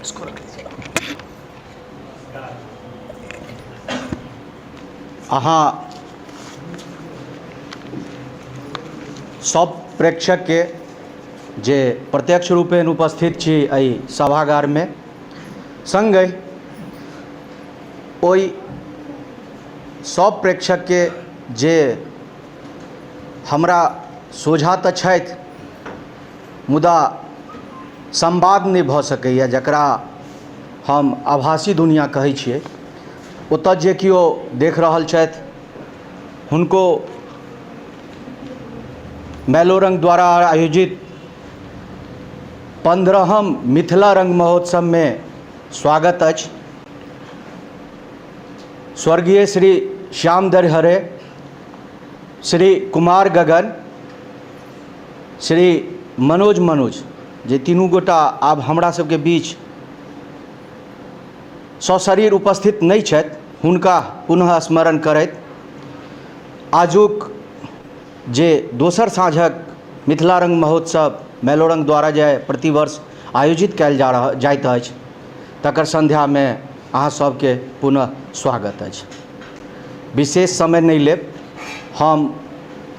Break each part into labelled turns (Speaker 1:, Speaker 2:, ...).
Speaker 1: इसको रख लीजिए। अहाँ सब प्रेक्षकके जे प्रत्यक्ष रूपेण उपस्थित छी एहि सभागारमे, सङ्गहि ओहि सब प्रेक्षकके जे हमरा सोझाँ तऽ छथि मुदा संवाद नहि भऽ सकैए, जकरा हम आभासी दुनिआ कहै छियै, ओतऽ जे केओ देख रहल छथि हुनको मैलोरंग द्वारा आयोजित 15म मिथिला रंग महोत्सवमे स्वागत अछि। स्वर्गीय श्री श्याम दरिहरे, श्री कुमार गगन, श्री मनोज मनुज, जे तीनू गोटा आब हमरा सबके बीच सशरीर उपस्थित नहि छथि, हुनका पुनः स्मरण करैत आजुक जे दोसर साँझक मिथिला रंग महोत्सव मैलोरंग द्वारा जे प्रतिवर्ष आयोजित कयल जा रहल जाइत अछि, तकर सन्ध्यामे अहाँ सबके पुनः स्वागत अछि। विशेष समय नहि लेब, हम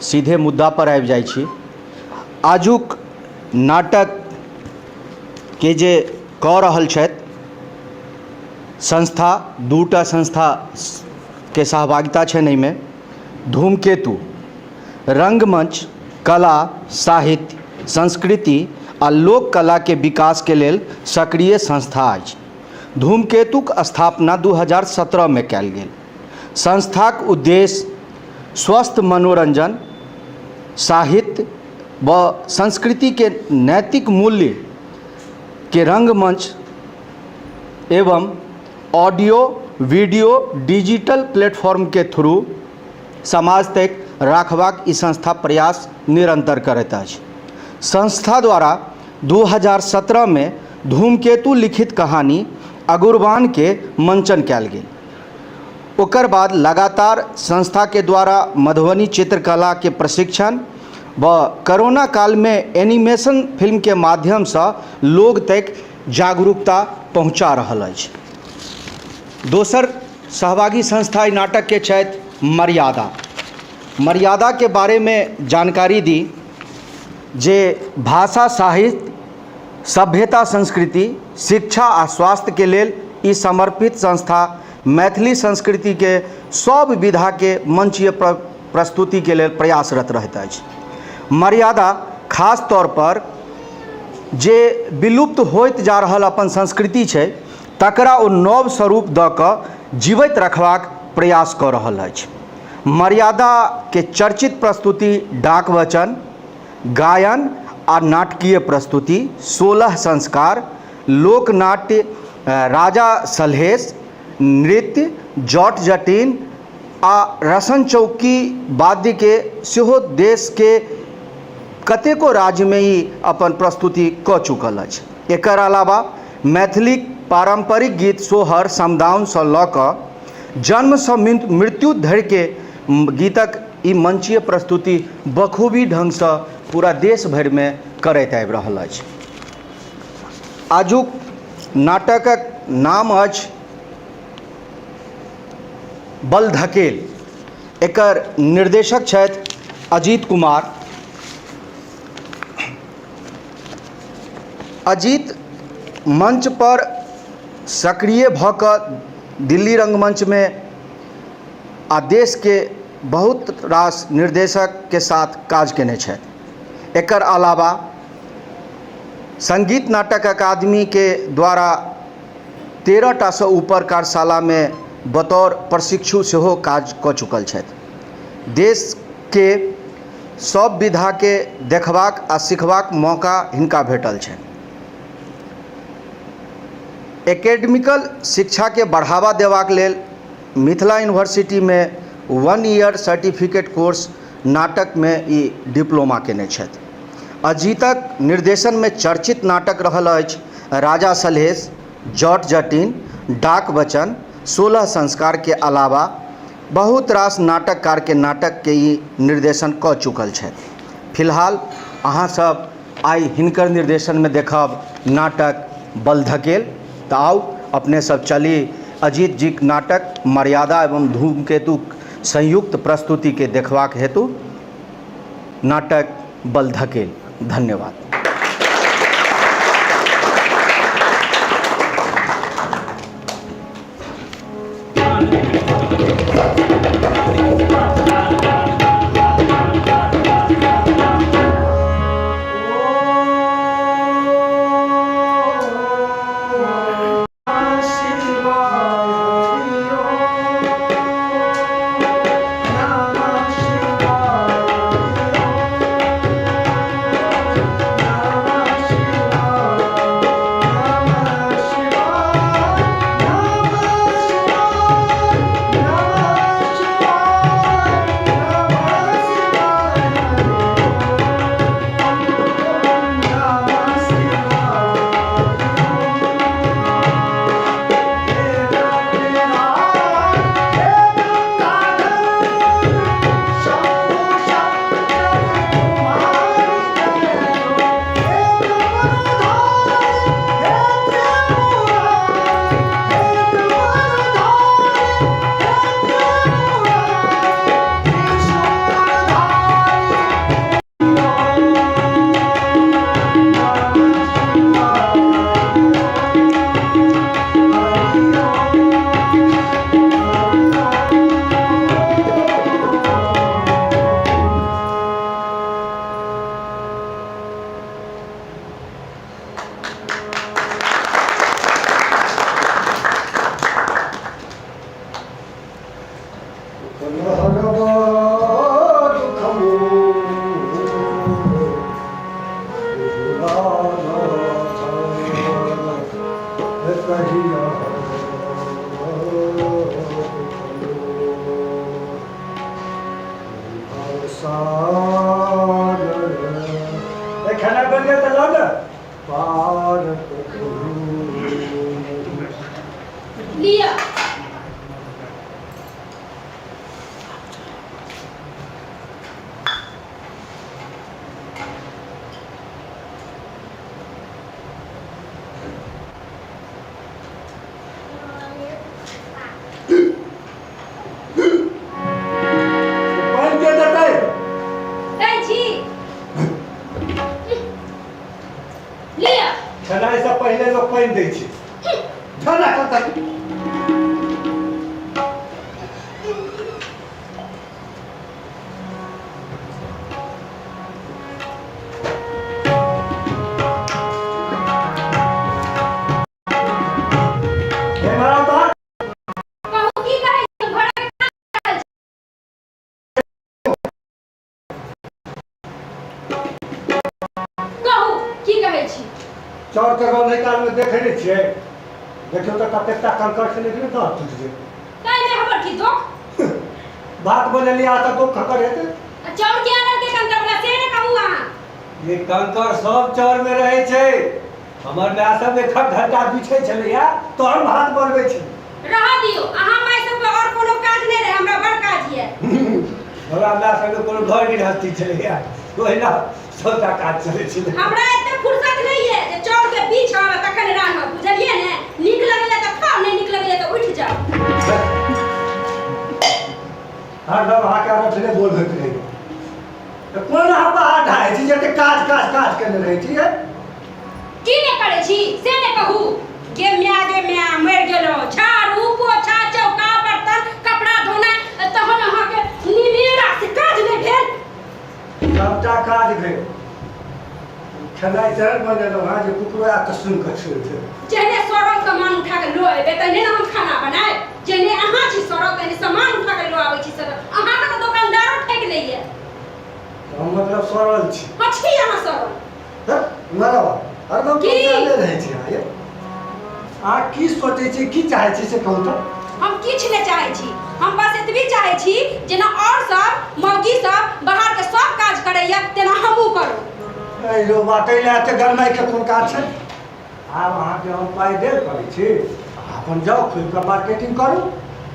Speaker 1: सीधे मुद्दा पर आबि जाइ छी। आजुक नाटकके जे कऽ रहल छथि संस्था, दूटा संस्थाके सहभागिता छनि एहिमे। धूमकेतु रङ्गमञ्च कला, साहित्य, संस्कृति आ लोककलाके विकासके लेल सक्रिय संस्था अछि। धूमकेतुक स्थापना 2017मे कयल गेल। संस्थाक उद्देश्य स्वस्थ मनोरञ्जन, साहित्य व संस्कृतिके नैतिक मूल्यके रङ्गमञ्च एवं ऑडियो वीडियो डिजिटल प्लेटफॉर्मके थ्रू समाज तक राखबाक ई संस्था प्रयास निरन्तर करैत अछि। संस्था द्वारा 2017मे धूमकेतु लिखित कहानी अगुरवानके मञ्चन कयल गेल। ओकर बाद लगातार संस्थाके द्वारा मधुबनी चित्रकलाके प्रशिक्षण व करोना कालमे एनिमेशन फिल्मके माध्यमसँ लोग तक जागरूकता पहुँचा रहल अछि। दोसर सहभागी संस्था एहि नाटकके छथि मर्यादा। मर्यादाके बारेमे जानकारी दी जे भाषा, साहित्य, सभ्यता, संस्कृति, शिक्षा आ स्वास्थ्यके लेल ई समर्पित संस्था मैथिली संस्कृतिके सब विधाके मंचीय प्रस्तुतिके लेल प्रयासरत रहैत अछि। मर्यादा खास तौर पर जे विलुप्त होइत जा रहल अपन संस्कृति छै तकरा ओ नव स्वरूप दऽ कऽ जीवैत रखबाक प्रयास कऽ रहल अछि। मर्यादाके चर्चित प्रस्तुति डाक वचन, गायन आ नाटकीय प्रस्तुति 16 संस्कार, लोकनाट्य राजा सलहेस, नृत्य जट जटिन आ रसन चौकी वाद्यके सेहो देशके कतेको राज्यमे ई अपन प्रस्तुति कऽ चुकल अछि। एकर अलावा मैथिलीक पारम्परिक गीत सोहर समदाउनसँ लऽ कऽ जन्मसँ मृत्यु धरिके गीतक ई मंचीय प्रस्तुति बखूबी ढङ्गसँ पूरा देश भरिमे करैत आबि रहल अछि। आजुक नाटकक नाम अछि बलधकेल। एकर निर्देशक छथि अजीत कुमार। अजीत मंच पर सक्रिय भऽ कऽ दिल्ली रङ्गमञ्चमे आ देशके बहुत रास निर्देशकके साथ काज कयने छथि। एकर अलावा सङ्गीत नाटक अकादमीके द्वारा 13 टासँ ऊपर कार्यशालामे बतौर प्रशिक्षु सेहो काज कऽ चुकल छथि। देशके सब विधाके देखबाक आ सिखबाक मौका हिनका भेटल छनि। एकेडमिकल शिक्षाके बढ़ावा देबाक लेल मिथिला यूनिवर्सिटीमे 1 ईयर सर्टिफिकेट कोर्स नाटकमे ई डिप्लोमा कयने छथि। अजीतक निर्देशनमे चर्चित नाटक रहल अछि राजा सलहेस, जट जटिन, डाक वचन, 16 संस्कारके अलावा बहुत रास नाटककारके नाटकके ई निर्देशन कऽ चुकल छथि। फिलहाल अहाँ सब आइ हिनकर निर्देशनमे देखब नाटक बलधकेल। तऽ आउ अपने सब चली अजीत जीक नाटक मर्यादा एवं धूमकेतुक संयुक्त प्रस्तुतिके देखबाक हेतु नाटक बलधकेल। धन्यवाद।
Speaker 2: खाना बन गया तो लाओ ना पार
Speaker 3: लिअ।
Speaker 2: पानि के देतै?
Speaker 3: दै छी, लिअ।
Speaker 2: खेनाइ से पहिले लोक पानि दै छै। खाना खतै। हे महाराज तोहर।
Speaker 3: कहू, की कहै छी? घरक काज। कहू, की कहै छी?
Speaker 2: चाउर के रौद काल में देखै नहि छियै? देखियौ तऽ कतेक टा कंकड़ छलै कि नहि, दाँत टूटि गेल।
Speaker 3: ताहिमे हमर की दोख?
Speaker 2: भात बनेलियै आ तऽ दोख खकर हेतै।
Speaker 3: आ चाउर के आनल के कंकड़ वाला, से ने कहू अहाँ।
Speaker 2: ये कंकड़ सब चाउर में रहै छै। हमर माय सब एकहक घंटा बिछै छलैया तहन भात बनबै छै।
Speaker 3: रहऽ दियौ, अहाँ माय सबके और कोनो काज नहि रहै, हमरा बड़ काज यऽ।
Speaker 2: हमरा माय सबके कोनो घर गृहस्थी छलैया, ओहिना सबटा काज चलै छलै।
Speaker 3: हमरा एते फुर्सत नहि यऽ जे चाउर के बीछ आबऽ तखन रान्हब, बुझलियै ने? नीक लगैया तऽ खाउ, नहि नीक लगैया तऽ उठि जाउ।
Speaker 2: हरदम अहाँके अनठने बोल होइत रहैया। तऽ कोन अहाँ पहाड़ ढाहै छी जे एते काज काज काज केने रहै छी यै?
Speaker 3: की नहि करै छी से ने कहू। गे म्या, गे म्या, मरि गेलहुँ। झाड़ू पोछा, चौका बर्तन, कपड़ा धोनाइ, तहन अहाँके निमेरा से काज नहि भेल।
Speaker 2: सबटा काज भेल। खेनाइ तेहन बनेलहुँ हँ जे कुकुरो आयत तऽ सुनि कऽ छोड़ि देत।
Speaker 3: जेहने सड़ल सामान उठा कऽ लऽ अयबै तेहने ने हम खाना बनायब। जेहने अहाँ छी सड़ल, तेहने सामान उठा कऽ लऽ आबै छी सड़ल। अहाँके तऽ दोकानदारो ठकि लैए।
Speaker 2: हम मतलब सड़ल छी?
Speaker 3: हँ, छी अहाँ सड़ल।
Speaker 2: मरब हरदम
Speaker 3: की?
Speaker 2: पहुँचाले रहै छी अहाँ यै। अहाँ की सोचै छी, की चाहै छी से कहू तऽ।
Speaker 3: हम किछु नहि चाहै छी। हम बस एतबी चाहै छी, जेना आओर सब मौगी सब बाहरके सब काज करैया, तेना हमहूँ करू।
Speaker 2: ऐ रौ बाटे लए एते गरमाइके कोन काज छै? आब अहाँके हम पाइ देल करै छी, अहाँ अपन जाउ, खुलि कऽ मार्केटिंग करू।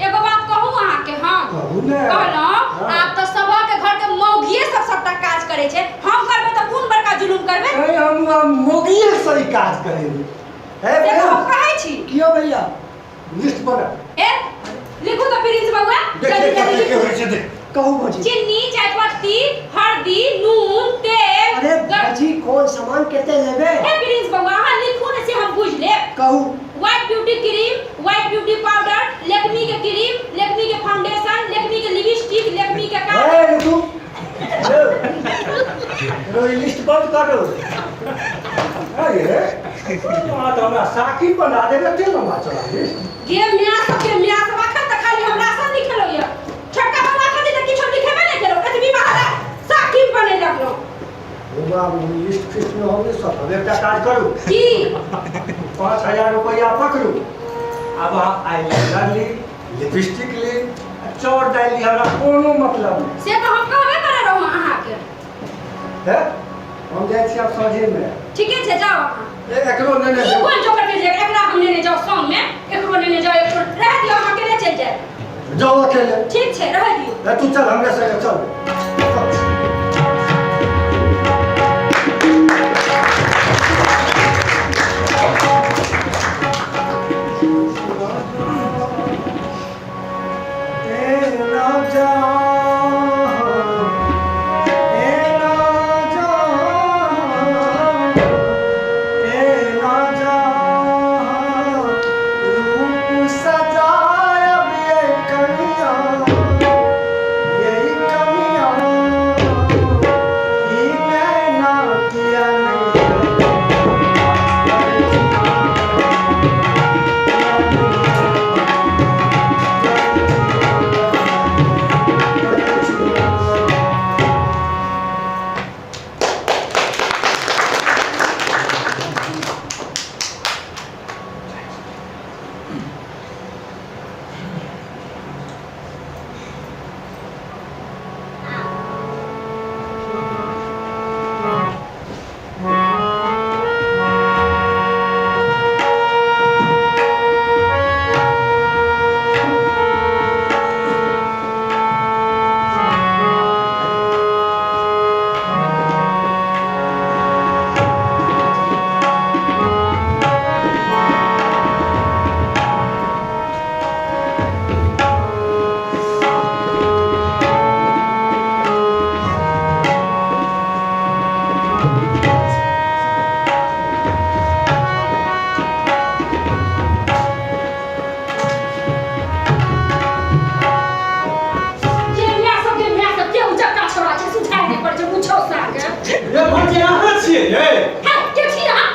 Speaker 3: एगो बात कहू अहाँके हम?
Speaker 2: कहू ने।
Speaker 3: कहलहुँ,
Speaker 2: हँ।
Speaker 3: आब तऽ सबके घरके मौगिए सब सबटा काज करै छै, हम करबै तऽ कोन बड़का जुलुम करबै?
Speaker 2: ऐ हम मौगिए से ई काज करेबै। हे
Speaker 3: से तऽ हम
Speaker 2: भैया
Speaker 3: कहै छी।
Speaker 2: कियो भैया लिस्ट बना।
Speaker 3: ए लिखू तऽ प्रिंस बउआ, जल्दी
Speaker 2: देखिए
Speaker 3: जल्दी
Speaker 2: कते के
Speaker 3: लिखू।
Speaker 2: होइ छै देख। कहू भौजी।
Speaker 3: चीनी, चायपत्ती, हल्दी, नून, तेल।
Speaker 4: अरे भौजी कोन सामान कते लेबै?
Speaker 3: हे प्रिंस बउआ, अहाँ लिखू ने से हम बुझि लेब।
Speaker 4: कहू।
Speaker 3: White beauty cream, white beauty powder, Lakme के क्रीम, लैक्मी के फाउंडेशन, लैक्मी के लिपस्टिक, लैक्मी के काजल।
Speaker 2: ए रुकू। रो ई लिस्ट बंद करू। अरे अहाँ तऽ हमरा साकी बना देबै एते लम्बा चौड़ा लिस्ट।
Speaker 3: गे माय सबके माय सब अखन तऽ खाली हमरा सब लिखेलहुँ यऽ। छोटका बउआ खातिर तऽ किछो लिखेबे नहि केलहुँ, एतबी महगा साकी बने लगलहुँ।
Speaker 2: ओ बाबू लिस्ट फिस्ट में हम नहि सकब। एकटा काज करू।
Speaker 3: की?
Speaker 2: 5000 रुपैआ पकड़ू, आब अहाँ आईलाइनर ली, लिपस्टिक ली, आ चाउर दालि ली, हमरा कोनो मतलब नहि।
Speaker 3: से तऽ हम कहबे करे रहौं अहाँके।
Speaker 2: हे हम जाइ छी आब साँझेमे।
Speaker 3: ठीके छै, जाउ अहाँ।
Speaker 2: ए, एकरो नेने
Speaker 3: ई
Speaker 2: जाउ।
Speaker 3: कोन जोकर के जे एकरा हम नेने जाउ संगमे, एकरो नेने जाउ, एकरो रह दियौ, अहाँ अकेले चलि जायब।
Speaker 2: जाउ अकेले।
Speaker 3: ठीक छै, रहऽ दियौ।
Speaker 2: ए, तू चल हमरे संगे चल।
Speaker 3: जे माय सब के माय सब के उचक्का छोड़ा छै, सुझाय नहि पड़ै छै मुछौ साके।
Speaker 5: ये भौजी अहाँ छियै ये?
Speaker 3: हे के छी अहाँ?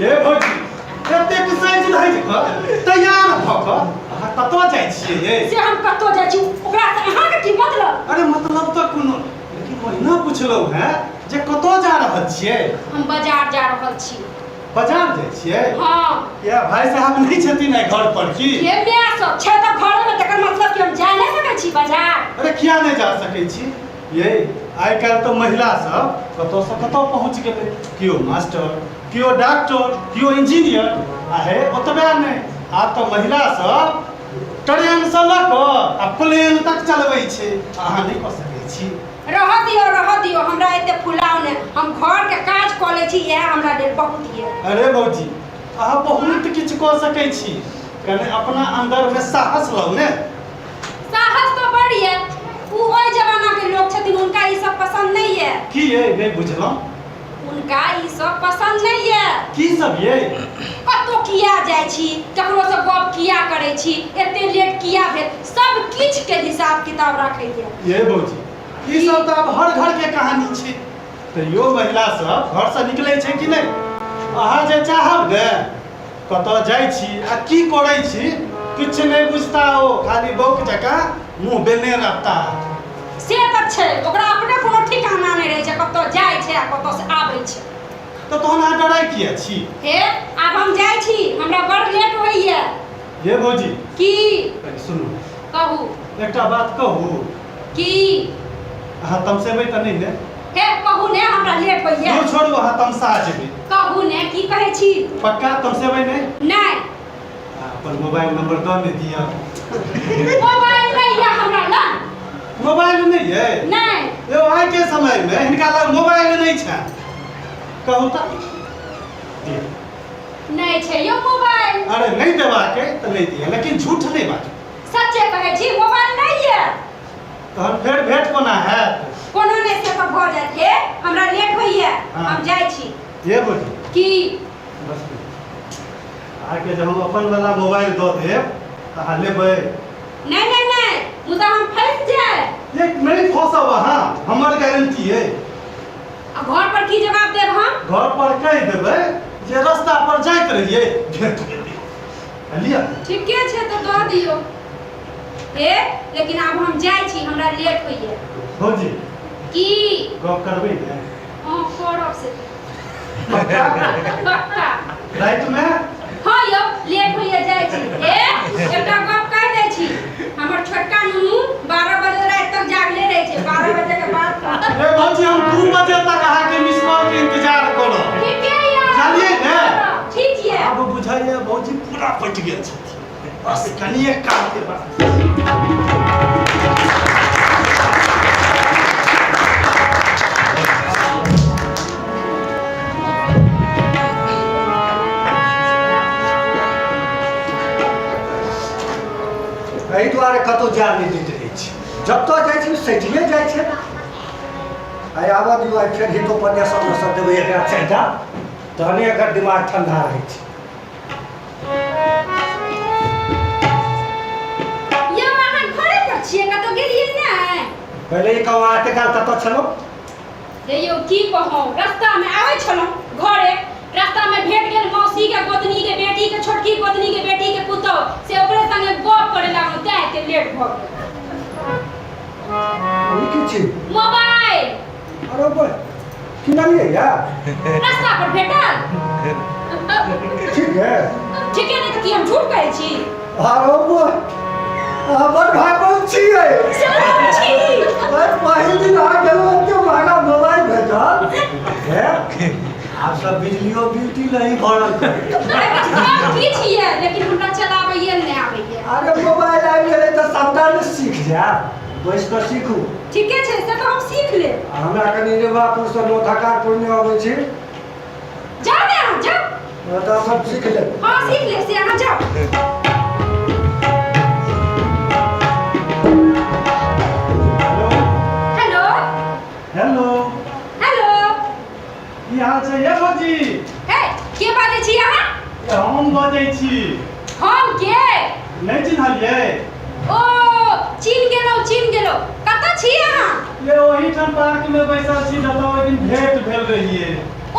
Speaker 5: ये भौजी एतेक साइज धैज कऽ तैयार भऽ कऽ अहाँ कतऽ जाइ छियै ये?
Speaker 3: से हम कतौ जाइ छी ओकरा से अहाँके की मतलब?
Speaker 5: अरे मतलब तऽ कोनो, लेकिन ओहिना पुछलहुँ हेँ जे कतऽ जा रहल छियै?
Speaker 3: हम बाजार जा रहल छी।
Speaker 5: बाजार जाइ छियै?
Speaker 3: हाँ।
Speaker 5: या भाई साहब नहि छथिन आइ घर पर की?
Speaker 3: ये माय सब छै तऽ घरेमे, तकर मतलब कि हम जा नहि सकै छी बाजार?
Speaker 5: अरे किया नहि जा सकै छी ये? आइ काल्हि तऽ महिला सब कतऽसँ कतऽ पहुँच गेलै, केओ मास्टर, केओ डॉक्टर, केओ इंजीनियर। आ हे ओतबे नहि, आब तऽ महिला सब ट्रेनसँ लऽ कऽ आ प्लेन तक चलबै छै, अहाँ नहि कऽ सकै छी?
Speaker 3: रहऽ दियौ, रहऽ दियौ, हमरा एते फुलाउ नहि, हम घरके काज कऽ लै छी, इएह हमरा लेल बहुत यऽ।
Speaker 5: अरे भौजी अहाँ बहुत किछु कऽ सकै छी, कने अपना अन्दरमे साहस लाउ ने।
Speaker 3: साहस तऽ बड़ यऽ, ओ ओहि जमानाके लोक छथिन, हुनका ई सब पसन्द नहि यऽ।
Speaker 5: की ये नहि बुझलहुँ?
Speaker 3: हुनका ई सब पसन्द नहि यऽ।
Speaker 5: की सब ये?
Speaker 3: कतौ किया जाइ छी, ककरोसँ गप किया करै छी, एते लेट किया भेल, सब किछुके हिसाब किताब राखैए।
Speaker 5: ये भौजी ई सब तऽ आब हर घर के कहानी छै, तैयो महिला सब घरसँ निकलै छै कि नहि? अहाँ जे चाहब ने कतऽ जाइ छी आ की करै छी किछु नहि बुझता ओ, खाली बौक जकाँ मुँह बेने रहता।
Speaker 3: से तऽ छै, ओकरा अपने कोनो ठिकाना नहि रहै छै, कतऽ जाइ छै आ कतऽ से आबै छै।
Speaker 5: तऽ तहन अहाँ डराइ किया छी?
Speaker 3: हे आब हम जाइ छी, हमरा बड़ लेट होइए।
Speaker 5: ये भौजी।
Speaker 3: की?
Speaker 5: कनि सुनू।
Speaker 3: कहू।
Speaker 5: एकटा बात कहू?
Speaker 3: की?
Speaker 5: अहाँ तमसेबै तऽ नहि ने?
Speaker 3: हे कहू ने, हमरा लेट होइए।
Speaker 5: दूर छोड़ू, अहाँ तमसा जेबै।
Speaker 3: कहू ने की कहै छी?
Speaker 5: पक्का तमसेबै नहि?
Speaker 3: नहि।
Speaker 5: अपन मोबाइल नंबर दऽ ने दिअ।
Speaker 3: मोबाइल नहि यऽ हमरा लग।
Speaker 5: मोबाइल नहि ये?
Speaker 3: नहि।
Speaker 5: यौ आइ के समय में हिनका लग मोबाइल नहि छै, कहू तऽ। दिअ।
Speaker 3: नहि छै यौ मोबाइल।
Speaker 5: अरे नहि देबाक अइ तऽ नहि दिअ, लेकिन झूठ नहि बाजू।
Speaker 3: सच्चे कहै छी, मोबाइल नहि यऽ।
Speaker 5: तहन फेर भेंट कोना हैत?
Speaker 3: कोनो नहि, से तऽ भऽ जायत। हे, हमरा लेट होइए।
Speaker 5: हाँ।
Speaker 3: हम जाइ छी।
Speaker 5: ये बोली
Speaker 3: की?
Speaker 5: बस, अहाँके जे हम अपन वाला मोबाइल दऽ देब तऽ अहाँ लेबै?
Speaker 3: नहि नहि नहि, मुदा हम फँसि जाय।
Speaker 5: एक नहि फँसब अहाँ, हमर गारंटी अइ।
Speaker 3: आ घर पर की जवाब देब हम?
Speaker 5: घर पर कहि देबै जे रास्ता पर जाइत रहियै, भेट गेलै, लिअ।
Speaker 3: ठीके छै, तऽ दऽ दियौ। हे, लेकिन आब हम जाइ छी, हमरा लेट होइए।
Speaker 5: भौजी।
Speaker 3: की?
Speaker 5: गप करबै ने?
Speaker 3: हँ, करब से।
Speaker 5: पक्का?
Speaker 3: पक्का।
Speaker 5: रातिमे?
Speaker 3: हँ यौ, लेट होइए, जाइ छी। हे, एकटा गप कहि दै छी, हमर छोटका नुनू 12 बजे राति तक जागले रहै छै। 12 बजे के बाद।
Speaker 5: ए भौजी, हम 2 बजे तक अहाँके मिस कॉल के इंतजार करब।
Speaker 3: ठीके यऽ।
Speaker 5: चलियै ने?
Speaker 3: ठीक यऽ।
Speaker 5: आब बुझाइए भौजी पूरा पटि गेल छथिन, बस कनिए काल के बाद।
Speaker 2: एहि दुआरे कतहु जाय नहि दैत रहै छी। जतऽ जाइ छी, सठिए जाइ छै। आइ आबऽ दियौ, आइ फेर हितोपदेश सब देबै एकरा चारिटा, तहने एकर दिमाग ठंडा रहै छै।
Speaker 3: यौ, अहाँ घरे पर छियै? कतौ गेलियै नहि?
Speaker 2: पहिले ई कहू, अहाँ एते काल कतऽ छलहुँ?
Speaker 3: हे यौ, की कहूँ, रास्ता में आबै छलहुँ घरे, रास्ता में भेट गेल मौसी के गोतनी के बेटी के, छोटकी गोतनी के बेटी के पुतोह, से ओकरे संगे गप करे लागलहुँ, तें एते लेट भऽ गेल।
Speaker 2: ई की छी?
Speaker 3: मोबाइल।
Speaker 2: अरे बे, किनलियै या?
Speaker 3: रास्ता पर भेटल।
Speaker 2: ठीक है।
Speaker 3: ठीके नहि तऽ की हम झूठ कहै छी?
Speaker 2: अरे बे, अहाँ बड़ भागवत छियै।
Speaker 3: से हम छी।
Speaker 2: अरे, पहिल दिन अहाँ गेलहुँ, एते महगा मोबाइल भेटल हे। आब सब बिजलियो बिल नहीं भरल करै।
Speaker 3: अरे, सब किछु ये, लेकिन हमरा चलाबैए नहि आबैए।
Speaker 2: अरे, मोबाइल आबि गेलै तऽ सबटा ने सीख जायब, बैस कऽ सीखू।
Speaker 3: ठीके छै, से तऽ हम सीख लेब।
Speaker 2: आ हमरा कनि रेवापुरसँ नोथाकारपुर नहि अबै छी।
Speaker 3: जाउ ने, अहाँ जाउ।
Speaker 2: तऽ सब सीख लेब।
Speaker 3: हाँ, सीख लेब, से अहाँ जाउ।
Speaker 5: हेलो।
Speaker 3: हेलो।
Speaker 5: हेलो।
Speaker 3: हेलो।
Speaker 5: की हाल छै ये भौजी?
Speaker 3: हे, के बाजै छी अहाँ?
Speaker 5: ये हम बजै छी।
Speaker 3: हम के?
Speaker 5: नहि चिन्हलियै?
Speaker 3: ओ, चिन्ह गेलहुँ, चिन्ह गेलहुँ। कतऽ छी अहाँ?
Speaker 5: ये ओहिठाम पार्क में बैसल छी, जतऽ ओहि दिन भेंट भेल रहियै।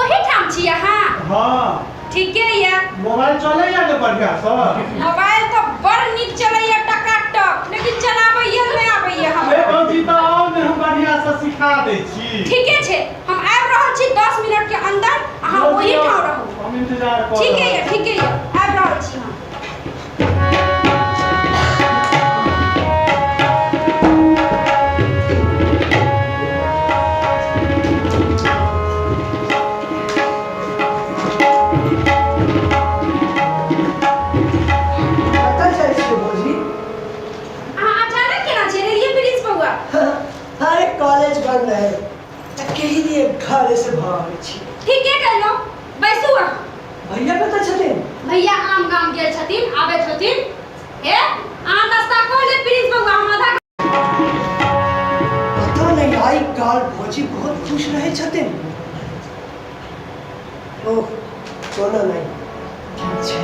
Speaker 3: ओहिठाम छी अहाँ?
Speaker 5: हाँ।
Speaker 3: ठीके यऽ।
Speaker 5: मोबाइल चलैया ने बढ़िआँसँ?
Speaker 3: मोबाइल तऽ बड़ नीक चलैया, टकाटक, लेकिन चलाबैये नहि आबैया
Speaker 5: ए
Speaker 3: हमरा।
Speaker 5: भौजी, तऽ आउ ने, हम बढ़िआँसँ सिखा दै छी।
Speaker 3: ठीके छै, हम आबि रहल छी 10 मिनट के अंदर, अहाँ
Speaker 5: भौजी,
Speaker 3: ओहिठाम रहू।
Speaker 5: हम इंतजार कऽ
Speaker 3: ठीके
Speaker 5: रहल
Speaker 3: यऽ।
Speaker 5: छी।
Speaker 3: ठीके यऽ, आबि रहल छी हम।
Speaker 4: कतऽ जाइ छियै भौजी?
Speaker 3: अहाँ अचानक केना चलि एलियै प्रिंस बौआ?
Speaker 4: अरे, कॉलेज बंद रहै तऽ कहिलिए घरे से भऽ आबै छी।
Speaker 3: ठीके कहलहुँ, बैसू अहाँ।
Speaker 4: भैया कतऽ छथिन?
Speaker 3: भैया आम गाम गेल छथिन, आबैत होथिन। हे, अहाँ नाश्ता कऽ लेब प्रिंस बौआ, हम आधा
Speaker 4: पता नहि, आइ काल्हि भौजी बहुत खुश रहै छथिन। ओह, कोनो नहि, ठीक छै।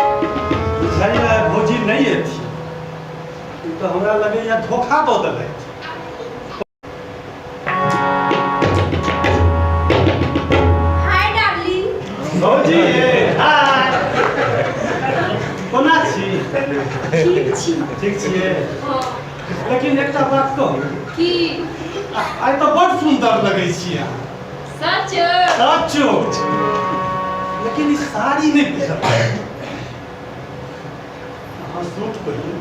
Speaker 5: बुझाइए भौजी नहि एथिन। ई तऽ हमरा लगैए धोखा दऽ देलथि।
Speaker 3: Hi darling.
Speaker 5: भौजी, हाय, कोना छी?
Speaker 3: ठीक छी।
Speaker 5: ठीक छियै?
Speaker 3: हाँ।
Speaker 5: लेकिन एकटा बात कहू?
Speaker 3: की?
Speaker 5: आइ तऽ बड़ सुन्दर लगै छी अहाँ।
Speaker 3: सच?
Speaker 5: सचो। लेकिन ई साड़ी नहि पहिरब अहाँ, सूट पहिरू।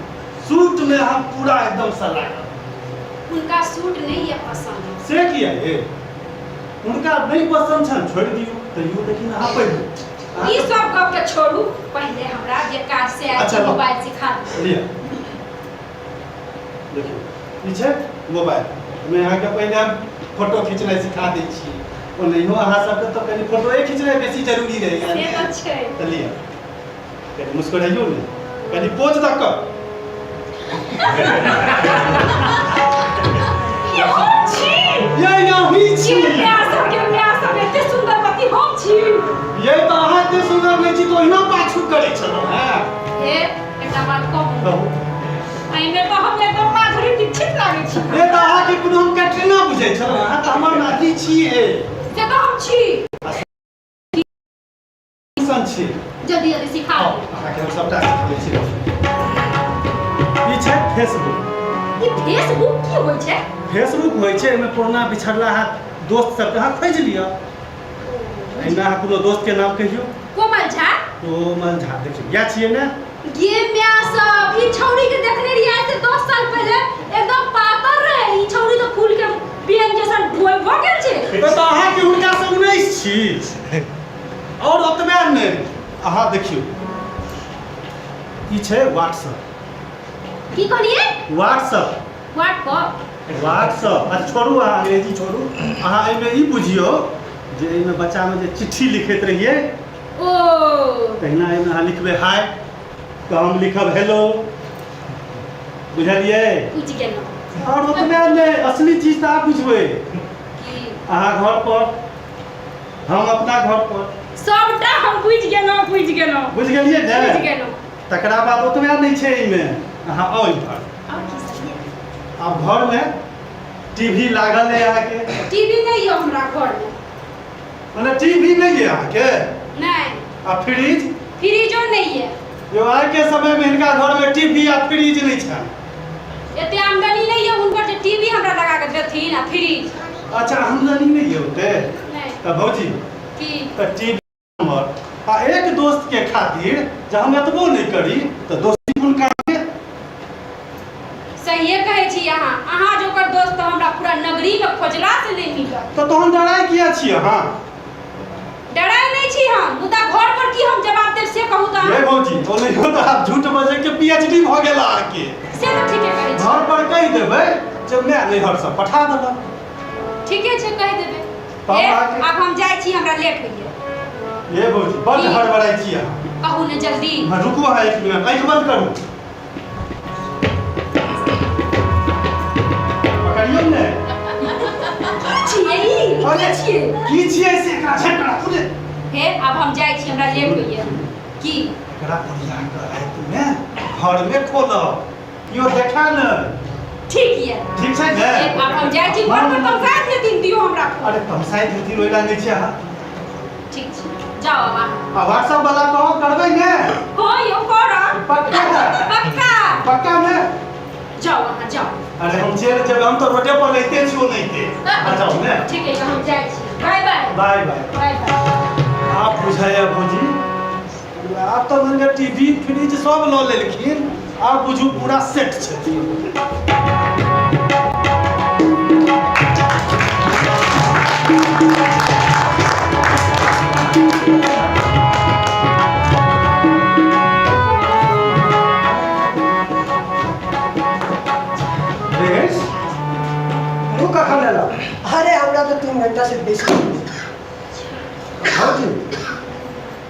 Speaker 5: सूटमे अहाँ पूरा एकदम सँ लागब।
Speaker 3: हुनका सूट नहि यऽ पसन्द।
Speaker 5: से किया ये? हुनका नहि पसन्द छनि छोड़ि दियौ, तैयो लेकिन अहाँ पढ़ू।
Speaker 3: ई सब गप के छोड़ू, पहिले हमरा जे काज से आयल
Speaker 5: अच्छा,
Speaker 3: छै मोबाइल सिखा दिअ।
Speaker 5: लिअ, देखियौ ई छै मोबाइल। एहिमे अहाँके पहिले हम फोटो खिचनाइ सिखा दै छी। ओनाहियो अहाँ सबके तऽ कनि फोटोए खिचनाइ बेसी जरूरी रहैया।
Speaker 3: से तऽ छै।
Speaker 5: तऽ लिअ, कनि मुस्कुराइयो ने, कनि पोज दऽ कऽ।
Speaker 3: ई हम छी?
Speaker 5: ये अहीं छी।
Speaker 3: ये माय सबके माय सब एते सुन्दर पति हम छी?
Speaker 5: ये तऽ अहाँ एते सुन्दर नहि छी तऽ ओहिना पाछू करै छलहुँ हेँ।
Speaker 3: हे, एकटा बात कहू?
Speaker 5: कहू।
Speaker 3: एहिमे तऽ हम एकदम माधुरी दीक्षित लागै छी।
Speaker 5: ये तऽ अहाँके कोनो हम कैटरीना बुझै छलहुँ, अहाँ तऽ हमर नाती छियै।
Speaker 3: से तऽ हम छी।
Speaker 5: सन छी।
Speaker 3: जल्दी जल्दी सिखा।
Speaker 5: आउ, अहाँके हम सबटा सिखबै छी। ई छै फेसबुक।
Speaker 3: ई फेसबुक की होइ छै?
Speaker 5: फेसबुक होइ छै, एहिमे पुरना बिछड़ला अहाँ दोस्त सबके अहाँ खोजि लिअ। एहिमे अहाँ कोनो दोस्तके नाम कहियौ।
Speaker 3: कोमल झा।
Speaker 5: कोमल झा, देखियौ इएह छियै ने?
Speaker 3: गे म्या सब, ई छौड़ी के देखने रहियै आइ से 10 साल पहिले, एकदम पातर रहे। ई छौड़ी तऽ फूल के पेन जैसन ढोल भऽ गेल छै।
Speaker 5: तऽ अहाँके हुनकासँ 19 छी। आओर ओतबे नहि, अहाँ देखियौ ई छै व्हाट्सअप।
Speaker 3: की कहलियै?
Speaker 5: व्हाट्सअप।
Speaker 3: व्हाट्सअप।
Speaker 5: व्हाट्सअप। अच्छा छोड़ू, अहाँ अंग्रेजी छोड़ू, अहाँ एहिमे ई बुझियौ जे एहिमे बच्चामे जे चिट्ठी लिखैत रहियै
Speaker 3: ओ
Speaker 5: तहिना एहिमे अहाँ लिखबै हाय तऽ हम लिखब हेलो, बुझलियै?
Speaker 3: बुझि गेलहुँ।
Speaker 5: आओर ओतबे नहि, असली चीज तऽ आब बुझबै।
Speaker 3: की?
Speaker 5: अहाँ घर पर, हम अपना घर पर।
Speaker 3: सबटा हम बुझि गेलहुँ, बुझि गेलहुँ।
Speaker 5: बुझि गेलियै ने?
Speaker 3: बुझि गेलहुँ।
Speaker 5: तकरा बाद ओतबे नहि छै एहिमे, अहाँ आउ इम्हर।
Speaker 3: आओर की सब यऽ?
Speaker 5: आब घरमे टीवी लागल अइ अहाँके?
Speaker 3: टीवी नहि यऽ हमरा घरमे।
Speaker 5: मने टीवी नहि यऽ अहाँके?
Speaker 3: नहि।
Speaker 5: आ फ्रिज?
Speaker 3: फ्रिजो नहि यऽ।
Speaker 5: यौ आइके समयमे हिनका घरमे टीवी आ फ्रिज नहि छनि।
Speaker 3: एते आमदनी नहि यऽ हुनकर जे टीवी हमरा लगा कऽ देथिन आ फ्रिज।
Speaker 5: अच्छा, आमदनी नहि यऽ ओते?
Speaker 3: नहि।
Speaker 5: तऽ भौजी
Speaker 3: की?
Speaker 5: तऽ टीवी हमर आ एक दोस्त के खातिर जे हम एतबो नहि करी तऽ दोस्ती कोन काम के?
Speaker 3: सहिए कहै छी अहाँ। अहाँ जोकर दोस्त तऽ हमरा पूरा नगरीमे खोजला से नहि मिलत।
Speaker 5: तऽ तहन डराइ किया छी अहाँ?
Speaker 3: डराइ नहि छी हम, मुदा घर पर की हम जवाब देब से कहू तऽ
Speaker 5: ये
Speaker 3: अहाँ।
Speaker 5: भौजी, ओनाहियो तऽ आब झूठ बजै के पीएचडी भऽ गेल अहाँके।
Speaker 3: से तऽ ठीके कहै छी।
Speaker 5: घर पर कहि देबै जे माय नैहरसँ पठा देलक।
Speaker 3: ठीके छै, कहि देबै।
Speaker 5: तब
Speaker 3: ए,
Speaker 5: अहाँके-
Speaker 3: आब हम जाइ छी, हमरा लेट होइए।
Speaker 5: ये भौजी, बड्ड
Speaker 3: की?
Speaker 5: हड़बड़ाइ छी अहाँ।
Speaker 3: कहू ने जल्दी।
Speaker 5: हाँ, रुकू अहाँ एक मिनट, आँखि बंद करू, पकड़ियौ ने।
Speaker 3: की छियै ई? की
Speaker 5: अरे,
Speaker 3: छियै?
Speaker 5: की छियै से एकरा झटका खुले।
Speaker 3: हे, आब हम जाइ छी, हमरा लेट होइए। की?
Speaker 5: एकरा ओरिया कऽ रातिमे घरमे खोलब, केओ देखा ने।
Speaker 3: ठीक ये।
Speaker 5: ठीक छै ने?
Speaker 3: आब हम जाइ छी घर पर, तमसाइत हेथिन, दियौ हमरा फोन।
Speaker 5: अरे तमसाइत हेथिन ओहिला नहि छै अहाँ।
Speaker 3: ठीक छै, जाउ आब अहाँ।
Speaker 5: आ व्हाट्सएप वाला कहो करबै ने?
Speaker 3: हँ यौ, करब।
Speaker 5: पक्का ने?
Speaker 3: पक्का।
Speaker 5: पक्का ने?
Speaker 3: जाउ अहाँ, जाउ।
Speaker 5: अरे हम चलि जेबै, हम तऽ रोडे पर रहिते छियौ नहिते। आ जाउ ने।
Speaker 3: ठीक है, हम जाइ छी। Bye bye.
Speaker 5: Bye bye.
Speaker 3: Bye bye.
Speaker 5: आब बुझाइया भौजी, आब तऽ मानि लिअ टीवी फ्रिज सब लऽ लेलखिन, आब बुझू पूरा सेट छथिन।
Speaker 2: रे तू कखन एलह?
Speaker 4: अरे हमरा तऽ 3 घंटा से बेसी।
Speaker 2: भौजी?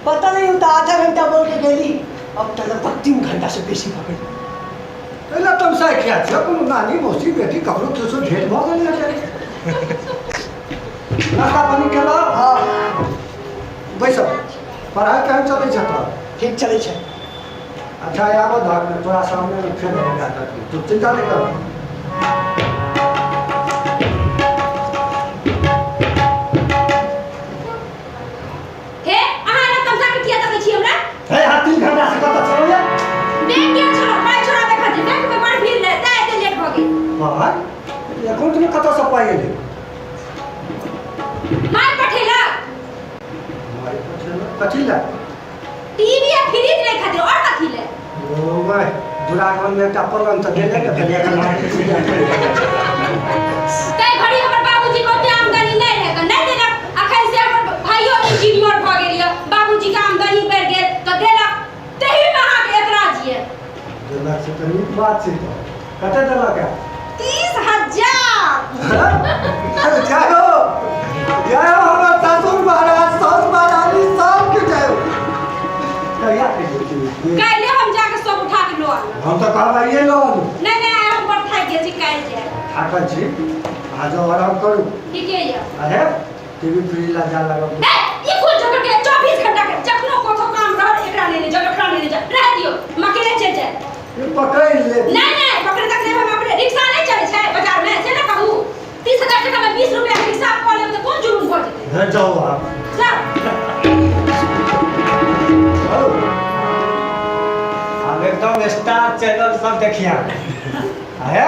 Speaker 4: पता नहीं, तो आधा घंटा बोल के गेली, अब तो लगभग 3 घंटा से बेसी भऽ गेल।
Speaker 2: एना तमसाइ किया छै? कोनो नानी, मौसी, बेटी ककरो किछु भेट भऽ गेल हेतै। नाश्ता पानी केलह?
Speaker 4: हाँ।
Speaker 2: बैस। पढ़ाइ केहन चलै छै तोहर?
Speaker 4: ठीक चलै छै।
Speaker 2: अच्छा, आबऽ धर, तोरा सामने फेर होगा, तू चिंता नहि कर।
Speaker 3: हे, अहाँ एना तमसा के किया तकै छी हमरा?
Speaker 2: हे, अहाँ 3 घंटा से कतऽ छलहुँ ये?
Speaker 3: बैंक गेल छलहुँ पाइ छोड़ाबै खातिर, बैंक में बड़ भीड़ रहै, तैं एते लेट भऽ गेल।
Speaker 2: पाइ अकाउंटमे कतऽसँ पाइ एलै?
Speaker 3: माय पठेलक।
Speaker 2: माय पठेलक? कथी लए?
Speaker 3: टीवी आ फ्रिज लै खातिर, और कथी लै?
Speaker 2: ओ माय, दुरागमनमे एकटा पलङ्ग तऽ देले ने भेलै एखन मायके पूजा करै।
Speaker 3: तै घड़ी हमर बाबूजी के ओते आमदनी नहि रहै तऽ नहि देलक।
Speaker 2: बात छै। तऽ कते देलक है?
Speaker 3: 30,000।
Speaker 2: जय हो, जय हो हमर ससुर महाराज, सास महारानी, सबके जय हो। कहिया के?
Speaker 3: काल्हि हम जाके सब उठा के लऽ आनब।
Speaker 2: हम तऽ कहब आइए लऽ आनू।
Speaker 3: नहि नहि, आइ हम बड़ थाकि गेल छी, काल्हि जायब।
Speaker 2: थाकल छी? आ जाउ, आराम करू।
Speaker 3: ठीके यऽ।
Speaker 2: अरे टीवी फ्रिज ला जा लगब।
Speaker 3: ए, ई कोन झगड़ के 24 घंटा के जखनो कथो काम रहल एकरा लेने जाओ, एकरा लेने जाओ। रह दियौ, हम अकेले चलि जायब।
Speaker 2: ई पकड़ि ले।
Speaker 3: नहि नहि, पकड़े तक नहि, हम अपने रिक्शा नहि चलै छै बाजार में, से ने कहू। 30,000 टका में 20 रुपया के रिक्शा कऽ लेब तऽ कोन जुर्म भऽ जेतै?
Speaker 2: हे जाउ आब।
Speaker 3: जाउ।
Speaker 2: हौ। आब एकदम स्टार चैनल सब देखिया। आहे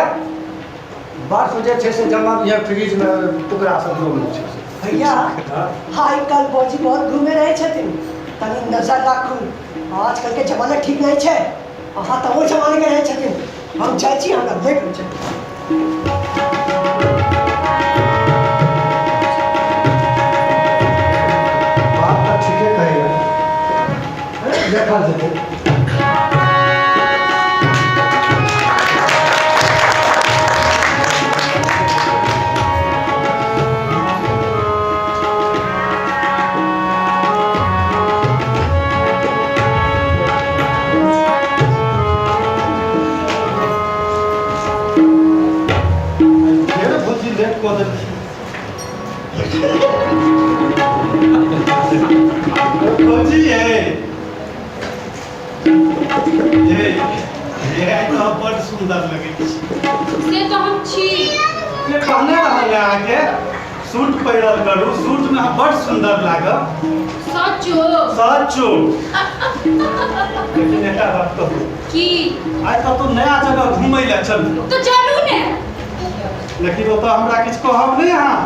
Speaker 2: बर्फ जे छै से जमा यऽ फ्रिज में, टुकड़ा सब जमल छै।
Speaker 4: भैया।
Speaker 2: हाँ?
Speaker 4: आइ काल्हि भौजी बहुत घूमे रहै छथिन, तनी नजर राखू। आजकल के जमाना ठीक नहीं छै। अहाँ तऽ ओहि जमाने के रहै छथिन। हम जाइ छी, हमरा लेट होइ छै।
Speaker 2: बात तऽ ठीके कहैया, देखल जेतै।
Speaker 5: फेर भौजी लेट कऽ देलखिन। भौजी, ये ये ये आइ तऽ बड़ सुन्दर लगै छी।
Speaker 3: से तऽ हम छी।
Speaker 5: से कहने रहल अहाँके, सूट पहिरल करू, सूटमे अहाँ बड़ सुन्दर लागब।
Speaker 3: सचो?
Speaker 5: सचो। लेकिन एकटा बात कहू?
Speaker 3: की?
Speaker 5: आइ कतहु नया जगह घुमै लए चलू।
Speaker 3: तऽ चलू ने।
Speaker 5: लेकिन ओतऽ हमरा किछु कहब नहि अहाँ।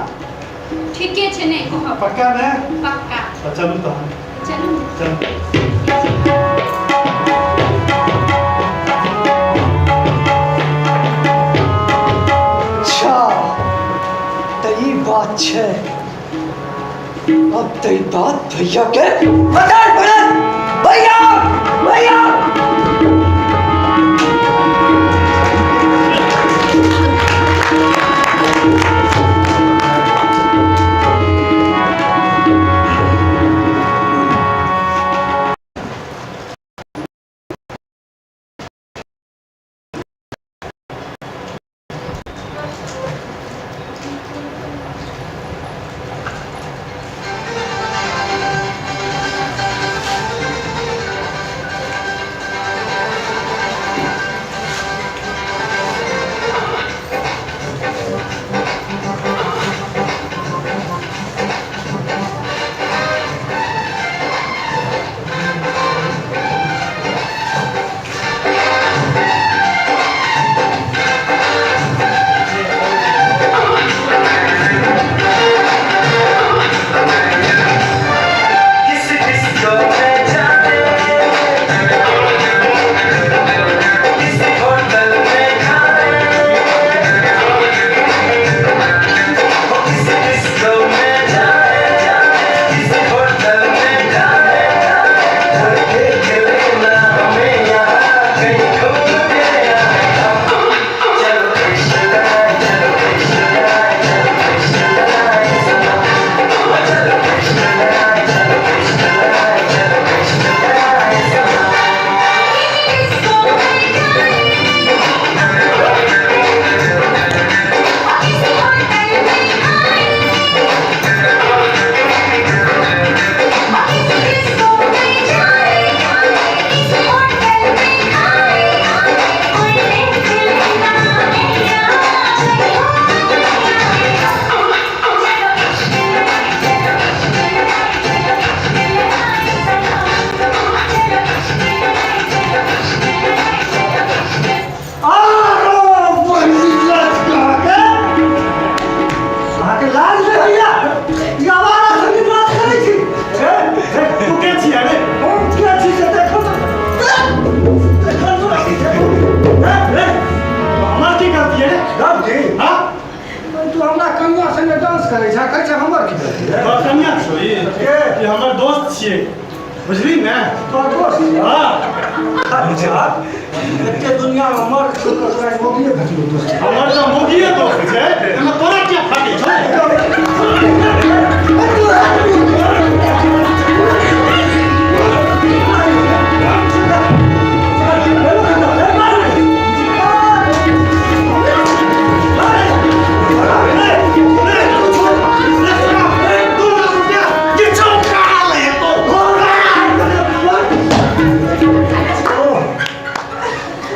Speaker 3: ठीके छै, नहि कहब।
Speaker 5: पक्का ने?
Speaker 3: पक्का।
Speaker 5: तऽ चलू तहन।
Speaker 3: चलू।
Speaker 5: चलू।
Speaker 4: अच्छा, तऽ ई बात छै। अब तऽ ई बात भैया के बताए पड़त। भैया, भैया!
Speaker 2: आरो बहिनी लचका के, अहाँके लाज नहि होइया? ई आवारा संगे बात करै छी? हे, हे,
Speaker 5: तू के छियै रे?
Speaker 2: हम के छी से देखो तऽ, देखो तऽ की देखो। हे, हे,
Speaker 5: हमर की गलती है रे?
Speaker 2: गलती?
Speaker 5: हाँ।
Speaker 2: तू हमरा कनिया संगे डांस करै छै, कहै छै हमर की गलती है?
Speaker 5: तोहर कनिया छौ ई?
Speaker 2: के?
Speaker 5: ई हमर दोस्त छियै। बुझली ने?
Speaker 2: तोहर दोस्त?
Speaker 5: हाँ।
Speaker 2: अच्छा, एते दुनियामे मर्द छौ तऽ तोरा मौगिए भेटलौ दोस्त?
Speaker 5: हमर तऽ मौगिए दोस्त छै, एहिमे तोरा किया फाटै छौ?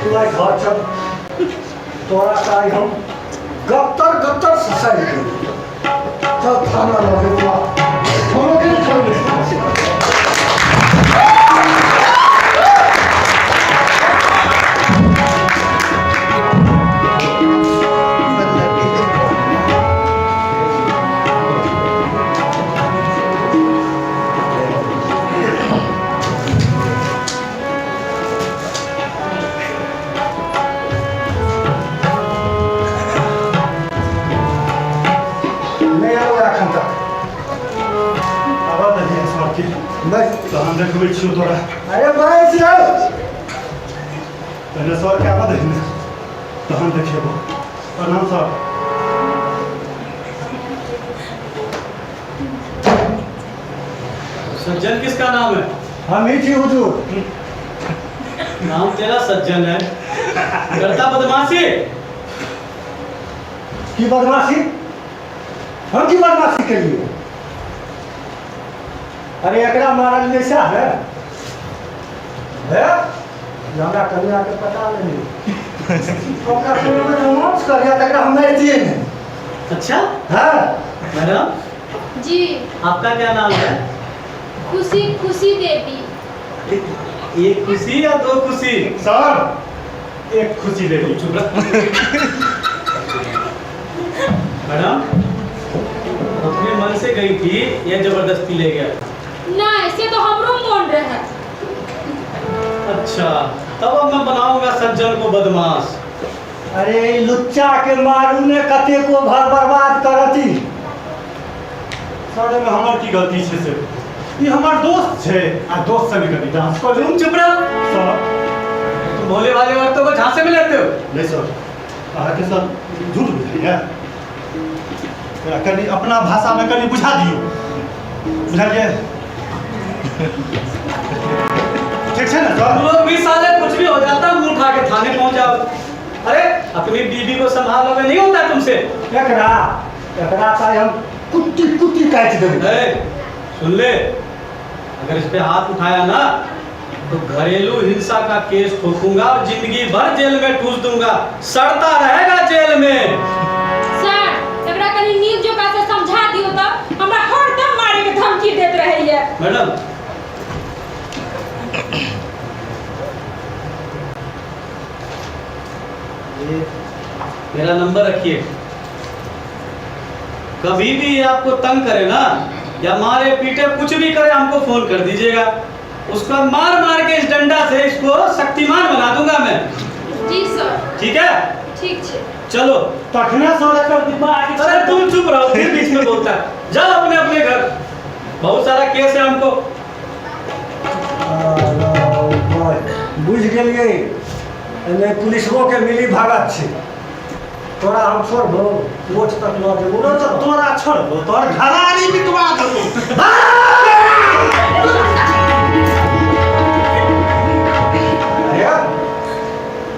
Speaker 2: तू आइ घर चल, तोरा तऽ आइ हम गत्तर गत्तर ससारि देब। चल थाना लऽ जेबौ, हम के छोड़बै। नहि आबै एखन तक।
Speaker 5: आबऽ दही सरके।
Speaker 2: बस।
Speaker 5: तहन देखबै छियौ तोरा।
Speaker 2: अरे बैस रहो।
Speaker 5: पहिने सरके आबऽ दही ने, तहन देखेबो। प्रणाम सर।
Speaker 6: सज्जन किसका नाम है?
Speaker 2: हम ही छी हुजूर।
Speaker 6: नाम तेरा सज्जन है, करता बदमाशी।
Speaker 2: की बदमाशी? हम की बदमाशी केलिए? अरे एकरा मारल नहि सएह ने हे, जे हमरा कनियाके पता नहि, ओकरा कोनो रोमांस करिया तकरा हम मारितियै नहि।
Speaker 6: अच्छा।
Speaker 2: हाँ।
Speaker 6: मैडम।
Speaker 3: जी।
Speaker 6: आपका क्या नाम है?
Speaker 3: खुशी, खुशी देवी।
Speaker 6: एक खुशी या दो खुशी?
Speaker 5: सर, एक खुशी देवी।
Speaker 6: चुप रह। मैडम, अपने मन से गई थी या जबरदस्ती ले गया?
Speaker 3: नहीं, से तो हमरो मन रहे।
Speaker 6: अच्छा, तब अब मैं बनाऊंगा सज्जन को बदमाश।
Speaker 2: अरे ई लुच्चा के मारू ने, कतेको घर बर्बाद करती।
Speaker 5: सर, एहिमे हमर की गलती छै? से ई हमर दोस्त छै आ दोस्त संगे कनि डांस कऽ
Speaker 6: तुम
Speaker 5: लेब।
Speaker 6: चुप रहो।
Speaker 5: सर।
Speaker 6: तुम भोले भाले औरतों को झांसे में लेते हो?
Speaker 5: नहि सर, अहाँके सर झूठ बुझाइया? तोरा कनि अपना भाषामे कनि बुझा दियौ, बुझलियै? ठीक छै ने सर?
Speaker 6: तुम लोग भी साले कुछ भी हो जाता, मुंह उठा के थाने पहुंच जाओ। अरे, अपनी बीवी को संभालोगे, नहीं होता तुमसे?
Speaker 2: एकरा एकरा तऽ हम कुट्टी कुट्टी काटि देबै।
Speaker 6: ए, सुन ले, अगर इस पे हाथ उठाया ना तो घरेलू हिंसा का केस ठोकूंगा और जिंदगी भर जेल में ठूस दूंगा, सड़ता रहेगा जेल में।
Speaker 3: सर, एकरा कनि नीक जकाँ से समझा दियौ तऽ हमरा हरदम मारे के धमकी देत रहैया।
Speaker 6: मैडम, ये मेरा नंबर रखिए। कभी भी ये आपको तंग करे ना या मारे पीटे, कुछ भी करे, हमको फोन कर दीजिएगा। उसका मार मार के इस डंडा से इसको शक्तिमान बना दूंगा मैं।
Speaker 3: जी सर।
Speaker 6: ठीक है?
Speaker 3: ठीक छै।
Speaker 6: चलो।
Speaker 5: तखने सर एकर दिमाग।
Speaker 6: अरे, तुम चुप रहो, फिर बीच में बोलता है। जाओ अपने अपने घर, बहुत सारा केस है हमको।
Speaker 2: बुझि गेलियै, एहिमे पुलिसोके मिली भगत छै। तोरा हम छोड़बौ? कोर्ट तक लऽ जेबौ।
Speaker 5: तोरा तऽ तोरा छोड़बो, तोहर घरारी बिकवा देबो।
Speaker 2: अरे,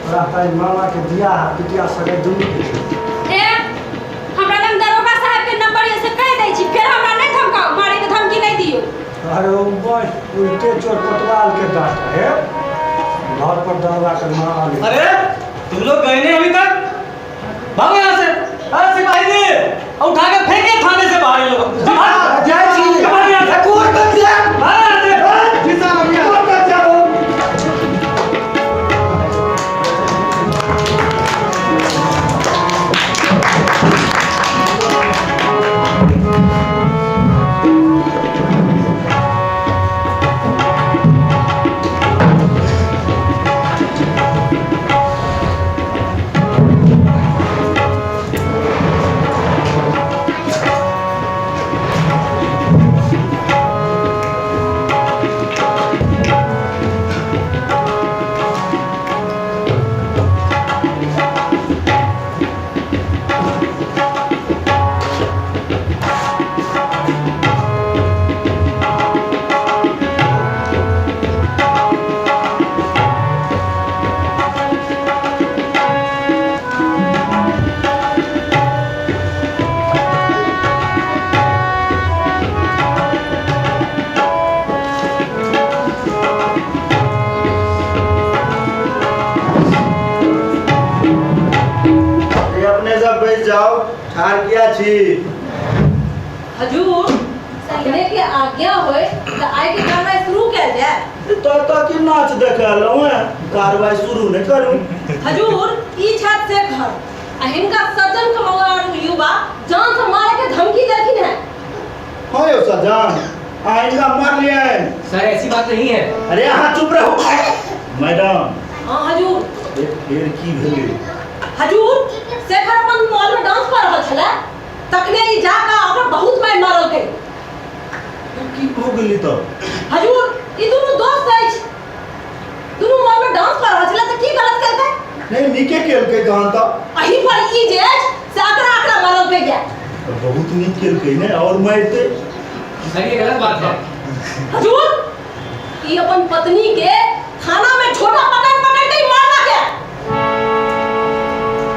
Speaker 2: तोरा ताई मामाके बियाह आ पितिया सगे दुनू के छै।
Speaker 3: ए, हमरा लग दरोगा साहब के नंबर ये से कहि दै छी, फेर हमरा नहि धमकाउ, मारे के धमकी नहि दियौ।
Speaker 2: अरे ओ बस उल्टे चोर कोतवाल के डांट है, घर पर दरोगा के मामा ले।
Speaker 6: अरे, तुम लोग गए नहीं अभी तक? भागो यहाँ से। अरे सिपाही जी, उठा के फेंके थाने से बाहर ये लोग। भाग।
Speaker 2: जाइ छी।
Speaker 6: भाग यहाँ से।
Speaker 2: कोर्ट तक जा।
Speaker 6: भाग यहाँ से।
Speaker 5: जी साहब।
Speaker 2: कोर्ट तक जाओ।
Speaker 1: ठाढ़ किया छी?
Speaker 7: हजूर, अपने के आज्ञा होय तऽ आइ के कार्रवाई शुरू कयल जाय।
Speaker 1: तो तो की नाच देखे एलहुँ हेँ, कार्रवाई शुरू नहि करू।
Speaker 7: हजूर, ई छथि शेखर आ हिनका सज्जन कमौआर युवा जान से मारे के धमकी देलखिन हैं।
Speaker 1: हाँ यौ सज्जन, अहाँ हिनका मारलियनि?
Speaker 8: सर, ऐसी बात नहीं है।
Speaker 1: अरे अहाँ चुप रहू। मैडम।
Speaker 7: हाँ हजूर।
Speaker 1: फेर की भेलै?
Speaker 7: हजूर, शेखर अपन मॉल में डांस कर रहल छलै, तखने ई जाकऽ ओकरा बहुत मारि मारलकै।
Speaker 1: की भऽ गेलै तऽ?
Speaker 7: हजूर, ई दुनू दोस्त अछि, दुनू मॉल में डांस कर रहल छलै तऽ की गलत केलकै?
Speaker 1: नहि, नीके केलकै तहन तऽ।
Speaker 7: एहि पर ई जे अछि से अकरा अकरा मारलकै ये।
Speaker 1: बहुत नीक केलकै ने, आओर मारितै।
Speaker 8: सर, ये गलत बात है।
Speaker 7: हजूर, ई अपन पत्नी के थाना में झोटा पकड़ पकड़ के मारलक है।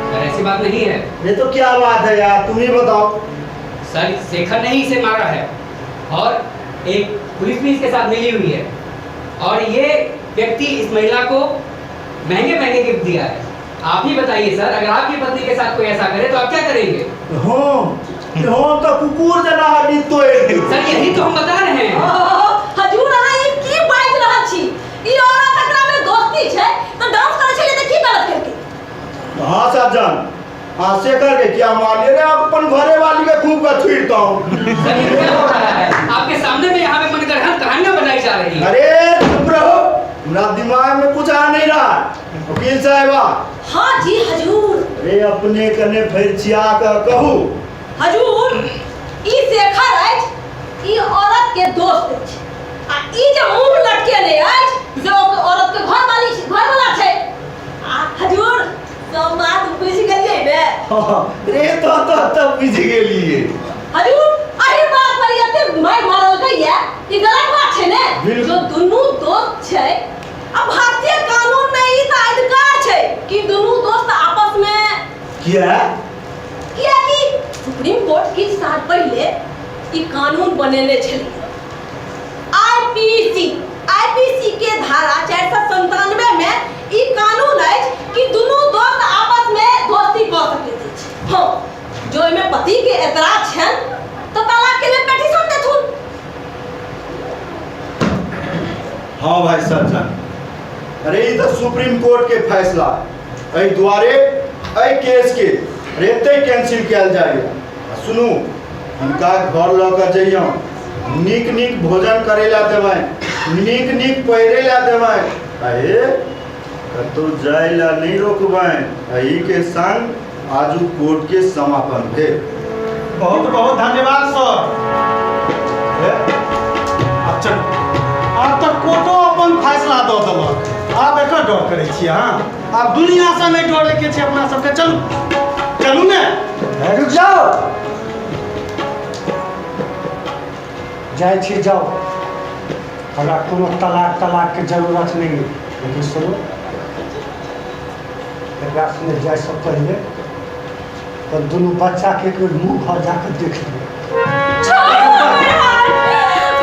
Speaker 8: सर, ऐसी बात नहीं है।
Speaker 1: ये तो क्या बात है यार, तुम ही बताओ।
Speaker 8: सर, शेखर ने ही इसे मारा है और एक पुलिस भी इसके साथ मिली हुई है और ये व्यक्ति इस महिला को महंगे महंगे गिफ्ट दिया है। आप ही बताइए सर, अगर आपकी पत्नी के साथ कोई ऐसा करे तो आप क्या करेंगे?
Speaker 1: हम तो कुकुर जना हड्डी तोड़ देब।
Speaker 8: सर, यही तो हम बता रहे हैं।
Speaker 7: हजूर, अहाँ ई की बाजि रहल छी? ई औरत एकरा में दोस्ती छै तऽ डांस करै छलै तऽ की गलत केलकै?
Speaker 1: हाँ सज्जन, हाँ शेखर के क्या मार लिए रे, अपन घरे वाली के खूब का छीड़ता हूँ।
Speaker 8: सर, ये क्या हो रहा है? आपके सामने में यहाँ पे मनगढ़ंत कहानियां बनाई जा रही है।
Speaker 1: अरे चुप रहो, मेरा दिमाग में कुछ आ नहीं रहा। वकील साहिबा।
Speaker 7: हाँ जी हजूर।
Speaker 1: अरे अपने कने फरिछिया के कहू।
Speaker 7: हजूर, ई शेखर अछि, ई औरत के दोस्त अछि आ ई जे मुंह लटकेने अछि से ओ औरत के घर वाली घर वाला छै। आ हजूर, सब बात बुझि गेलियै ने?
Speaker 1: रे तो बुझि गेलियै।
Speaker 7: हजूर, एहि बात पर एते मारि मारलकै ये, ई गलत बात छै ने? जो दुनू दोस्त छै, आ भारतीय कानून में ई तऽ अधिकार छै कि दुनू दोस्त आपस में।
Speaker 1: किया?
Speaker 7: कियाकि सुप्रीम कोर्ट किछु साल पहिले ई कानून बनेने छलै, आईपीसी। आईपीसी के धारा 497 में ई कानून अछि कि दुनू दोस्त आपस में दोस्ती कऽ सकैत अछि। हाँ, जो एहिमे पति के एतराज छनि तऽ तलाक के लेल पिटीशन देथुन।
Speaker 1: हाँ भाई सज्जन, अरे ई तऽ सुप्रीम कोर्ट के फैसला, एहि दुआरे एहि केस के एतै कैंसिल कयल जाइए। आ सुनू, हिनका घर लऽ कऽ जइयौ, नीक नीक भोजन करै लए देबनि, नीक नीक पहिरै लए देबनि, आ हे कतहु जाय लए नहि रोकबनि। एहिके संग आजू कोर्ट के समापन भेल।
Speaker 5: बहुत बहुत धन्यवाद सर। आब चलू, आब तऽ कोर्टो अपन फैसला दऽ देलक, आब एकर डर करै छी अहाँ? आब दुनियासँ नहि डरैके छै अपना सबके। चलू चलू ने।
Speaker 2: रुक जाओ, जाइ छी जाओ, हमरा कोनो तलाक तलाकके जरूरत नहि अइ। लेकिन सुनू, एकरा सङ्गे जाइसँ पहिले अपन दुनू बच्चाके एक बेर मुँह घर जाकऽ देख लिअ।
Speaker 3: छोड़ू हमर हाथ,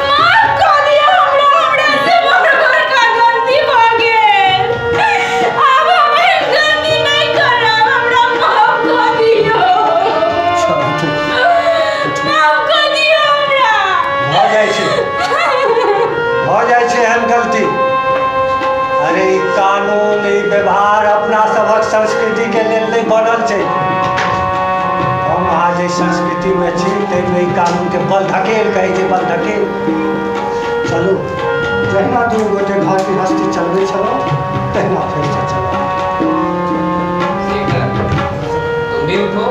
Speaker 3: माफ कऽ दिअ हमरा, हमरा से बड़ बड़का गलती भऽ गेल। आब हम एहन गलती नहि करब, हमरा माफ कऽ दियौ, माफ कऽ दियौ हमरा।
Speaker 2: भऽ जाइ छै, भऽ जाइ छै एहन गलती। अरे ई कानून, ई व्यवहार अपना सभक संस्कृतिके लेल नहि बनल छै। हम अहाँ जाहि संस्कृतिमे छी ताहिमे ई कानूनके बल धकेल कहै छै, बल धकेल। चलू, जहिना दुनू गोटे घर गृहस्थी चलबै छलहुँ तहिना फेरसँ चलू।
Speaker 8: शेखर, तुम भी उठो